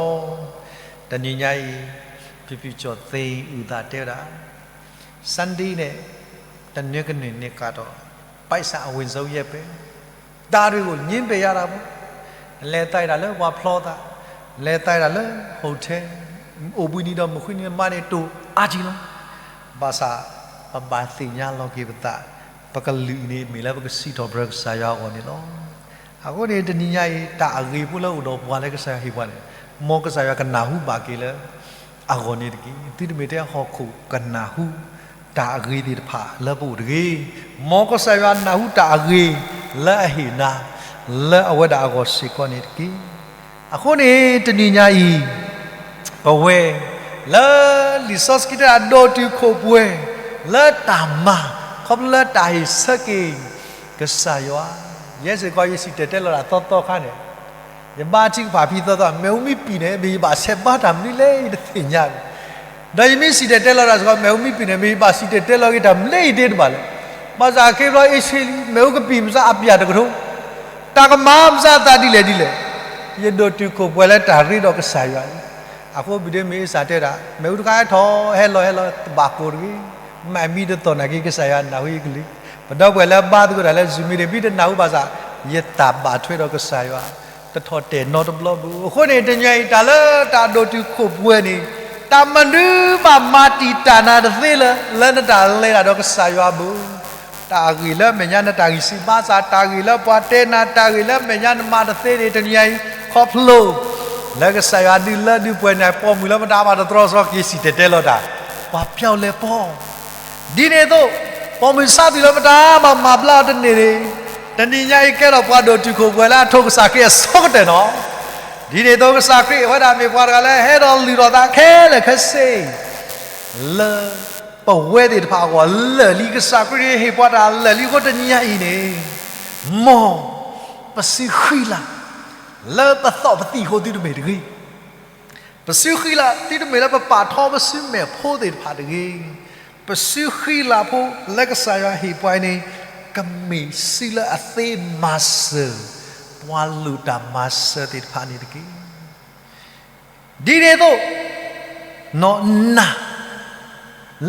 တနံၤညါအံၤ ဖံဖုကၠီၣ်သ့အုၣ်သးတဲဝဲဒၣ် Sunday န့ၣ် တနွံကနွံန့ၣ်ကဒီး ပိုက်ဆံအဝင်ဆုံးရက်ပဲ ဒါတွေကို ငြင်းပယ်ရတာပေါ့. လဲၤသးဝဲဒၣ်လၢပှၤဖျီသး, လဲၤသးဝဲဒၣ်လၢ hotel, အိၣ်ဘှံးနံၤဒီးမုၢ်ဃုနံၤမးန့ၣ် တိၢ်အါကံလီၤ. ဘၣ်ဆၣ် ပဘၣ်သ့ၣ်ညါလီၤက့ၤပသး, ပကလုာ်န့ၣ်မ့ၢ်လၢပကစံးထီၣ်ပတြၢၤကစၢ်ယွၤအဂီၢ်န့ၣ်လီၤ. အဃိန့ၣ်တနံၤညါအံၤ တၢ်အဂ့ၤဖိလၢအိၣ်ဒီးပှၤလၢကစၢ်ယွၤဟ့ၣ်ပှၤန့ၣ် မ်ကစၢ်ယွၤကနၢ်ဟူဘၣ်က့ၤလၢ အဂီၢ်န့ၣ်တက့ၢ်. သုတမ့ၢ်ထဲဟီၣ်ခိၣ်ကနၢ်ဟူ တၢ်အဂ့ၤသ့ၣ်တဖၣ်လၢပအိၣ်တဂ့ၤ. မ်ကစၢ်ယွၤနၢ်ဟူတၢ်အဂ့ၤလၢအဟ့ၣ်နၤ လၢအဝဲဒၣ်အဂီၢ်စ့ၢ်ကီးန့ၣ်တက့ၢ်. အဃိန့ၣ် တနံၤညါအံၤ ပဝဲ လၢလံာ်စီဆှံတဲဒိၣ်တုာ်ခိၣ်ပှဲၤ လၢတၢ်မၤ ခီဖျိလၢတၢ်ဟ့ၣ်ဆၢက့ၤ ကစၢ်ယွၤ, ယဲစ့ၢ်ကီး ယစံၣ်တဲၤတဲလီၤတၢ်သီသီခါန့ၣ် ယဘါထုကဖၣ်ဖဲသီသီ မ့ၣ်အူမ့ၢ်ပံာ်န့ၣ် မ့ၢ်ယဘၣ်ဆဲးဘါတၢ်မနုၤလဲၣ် ယတသ့ၣ်ညါဘၣ်. ဒီးယမ့ၢ်စံၣ်တဲၤတဲလီၤတၢ်စ့ၢ်ကီး မ့ၣ်အူမ့ၢ်ပံာ်န့ၣ် မ့ၢ်ယဘၣ်စံၣ်တဲၤတဲလီၤက့ၤတၢ်မနုၤလဲၣ် ယတသ့ၣ်ညါဘၣ်လၢၤ. ဘၣ်ဆၣ်အခ့အပျီအ့ဆ့လံ မ့ၣ်အူကပံာ်ပစးအပျၢ်တကထိ တၢ်ကမၤပစးအသးဒ်လဲၣ်ဒ်လဲၣ်, ယဒိၣ်တုာ်ခိၣ်ပှဲၤလၢတၢ်ရ့ဒီးကစၢ်ယွၤလံ. အဃိဘုဒ့မ့ၢ်အ့စၢ်တဲဒၣ် မ့ၣ်အူတခါဟဲထီၣ်ဟဲလီၤဟဲလီၤ တဘၣ်ကိၢ်တဂ့ၤ, မ့ၢ်မံတသီၣ်နာ်က့ ကစၢ်ယွၤနၢ်ဟူယကလုၢ်. ပဒီပုၢ်ဝဲၢ်လၢဘါသကိးတၢ်လၢ Zoom meeting မ့ၢ်တနၢ်ဟူဘၣ်ဆၣ် ယတၢ်ဘၣ်ထွဲဒီးကစၢ်ယွၤ တထီၣ်တဲာ်နီတဘျီဘၣ်. အဃိန့ၣ် တနံၤအံၤ တၢ်လၢတၢ်ဒိၣ်တုာ်ခိၣ်ပှဲၤန့ၣ် တၢ်မနုၤဘၣ်မၤတံာ်တာ်နၤတသ့လၢၤ လၢနတၢ်လဲၤတၢ်ဒီးကစၢ်ယွၤဘၣ်. တၢ်အဂ့ၢ်လၢအမဲာ်ညါနတၢ်ဂံၢ်စၢ်ဘါစၢ်, တၢ်ဂ့ၢ်လၢပှၤတဲနၤ, တၢ်ဂ့ၢ်လၢအမဲာ်ညါနမၤတသ့န့ၣ် တနံၤအံၤ ခီဖျိ လၢကစၢ်ယွၤဒုးလၢဒုးပှဲၤနၤ ပိာ်မုၣ်လၢမတၤမၤတတြီဆၢက့ၤစံၣ်တဲၤတဲလီၤတၢ်, ပှၤပျီလဲၤပီ ဒ်န့ၣ်အသိး ပိာ်မုၣ်ဆါသွံၣ်လၢမတၤမၤမၤဘျါအီၤတန့ၢ်န့ၣ် တနံၤညါအံၤကဲထီၣ်ပှၤဒိၣ်တုာ်ခိၣ်ပှဲၤလၢအထိးကစၢ်ခရံာ်အဆိကတၢၢ်နီၤ. ဒ်န့ၣ်အသိးကစၢ်ခရံာ်အဝဲဒၣ်မ့ၢ်ပှၤတဂၤလၢဟဲဒီးလုၢ်ထီၣ်သးခဲလၢာ်ခဲဆ့ လၢပဝဲသ့ၣ်တဖၣ်အဂီၢ်လၢာ်လံ, ကစၢ်ခရံာ်ဟ့ၣ်ပှၤတၢ်လၢာ်လံအဃိတနံၤညါအံၤန့ၣ် မ်ပစုဃံလၤ လၢပသီၣ်ပသံၣ်အဃိသုတမ့ၢ်တဂ့ၤ ပစုဃံလၤသုတမ့ၢ်လၢပပာ်ထီပစုမဲာ်ဖိသ့ၣ်တဖၣ်တဂ့ၤ. ပစုဃံလၤဖိလၢကစၢ်ယွၤဟ့ၣ်ပှၤအံၤန့ၣ် ကမ့ၢ်စုလၢအသ့မၤစၢၤ ပှၤလိၣ်တၢ်မၤစၢၤသ့ၣ်တဖၣ်န့ၣ်တက့ၢ်. ဒ်န့ၣ်အသိး, နး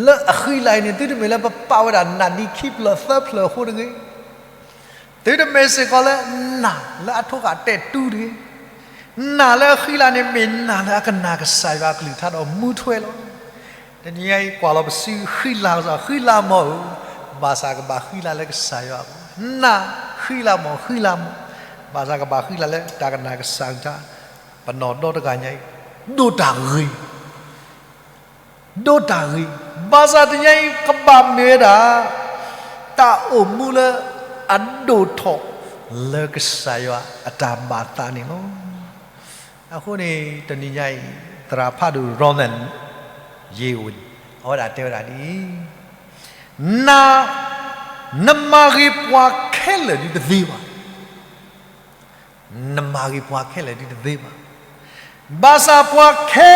လၢအဃံလၤအံၤန့ၣ် သုတမ့ၢ်လၢပပာ်ဝဲဒၣ်နးနံၤခံဖျၢၣ်သၢဖျၢၣ်အဃိတဂ့ၤ. သုတမ့ၢ်စ့ၢ်ကီးလၢနးလၢအထိၣ်ဃာ်တဲာ်တူတဂ့ၤ. နးလၢအဃံလၤန့ၣ် မ့ၢ်နးလၢအကနာ်ကစၢ်ယွၤအကလုၢ်ကထါဒီးမူထွဲလီၤ. တနံၤညါအံၤ ကွၢ်လီၤပစုဃံလၤကစၢ် ဃံလၤမီၢ်ဧၢ, ဘၣ်ဆၣ်ကဘၣ်ဃံလၤလၢကစၢ်ယွၤအပူၤ, နး ဃံလၤမီၢ် ဃံလၤမီၢ်, ဘၣ်ဆၣ်ကဘၣ်ဃံလၤလၢတၢ်ကနာ်ကစၢ်ကလုၢ်ကထါ, ပနီၢ်ဒီတဂၤညါအံၤ ဒိးတၢ်ဂ့ၤ ဒိးတၢ်ဂ့ၤ, ဘၣ်ဆၣ်တနံၤညါအံၤ ကဘၣ်မ့ၢ်ဝဲဒၣ် တၢ်အိၣ်မူလၢအဒိၣ်ထီၣ်လၢကစၢ်ယွၤအတၢ်ဘၣ်သးန့ၣ်လီၤ. အဃိန့ၣ် တနံၤညါအံၤ သရၣ်ဖးဒိၣ် Ronald J. Hale အဝဲဒၣ်တဲဝဲဒၣ်ဒ်အံၤ, နး နမၤဂ့ၤပှၤခဲလၢာ်ဒုတသ့ဘၣ်. နမၤဂ့ၤပှၤခဲလၢာ်ဒုတသ့ဘၣ်. ဘၣ်ဆၣ်ပှၤခဲ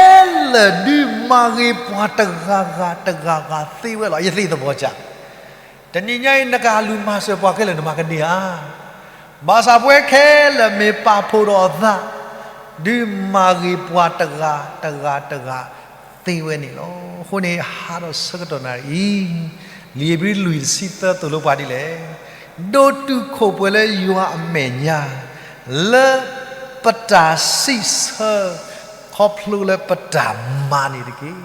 လၢာ်ဒုးမၤဂ့ၤပှၤတဂၤဂၤတဂၤဂၤသ့ဝဲလီၤ. ယသ့ၣ်သဘီၣ်ကၢ်, တနံၤညါအံၤ နကလူၤမၤစၢၤပှၤခဲလၢာ်နမၤကန့ၢ်ဧါ. ဘၣ်ဆၣ်ပဝဲခဲလၢာ်မ့ၢ်ပာ်ဖှိၣ်ဒီးအသး ဒုးမၤဂ့ၤပှၤတဂၤတဂၤတဂၤသ့ဝဲန့ၣ်လီၤ. အဃိန့ၣ် ဟးဒီးဆၢကတီၢ်နၣ်ရံၣ်အံၤ, လံာ်ဧ့ၤဘြံၤလွံၢ်တဆံသၢသိၣ်လိပှၤဒ်လဲၣ်, ဒိးတုာ်ခိၣ်ပှဲၤလၢယွၤအမဲာ်ညါ လၢပတၢ်စံးဆၢ ခီဖျိလၢပတၢ်မၤန့ၣ်တက့ၢ်.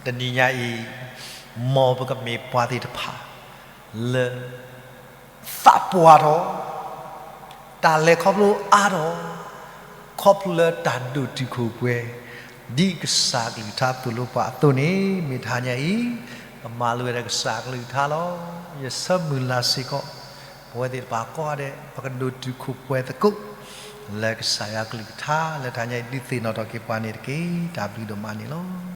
တနံၤညါအံၤ မ်ပကမ့ၢ်ပှၤသ့ၣ်တဖၣ် လၢ သးပှၢ်ထီၣ်, တၢ်လဲၤခီဖျိအါထီၣ်, ခီဖျိလၢတၢ်ဒိးတုာ်ခိၣ်ပှဲၤ ဒ်ကစၢ်ကလုၢ်ကထါသိၣ်လိပှၤအသိးန့ၣ် မ့ၢ်တဟါညါအံၤ ပမၤလိဝဲဒၣ်ကစၢ်ကလုၢ်ကထါလီၤ. ယဆၢမုၢ်လၢ်စ့ၢ်ကီး ပဝဲသ့ၣ်တဖၣ်ကိးဂၤဒဲး ပကဒိးတုာ်ခိၣ်ပှဲၤသကိး လၢကစၢ်ယွၤကလုၢ်ကထါ လၢတဟါညါအံၤ ဒုးသ့ၣ်နီၣ်ထီၣ်က့ၤပှၤန့ၣ်တက့ၢ်. တၢ်ဘျုးဒိၣ်မးန့ၣ်လီၤ.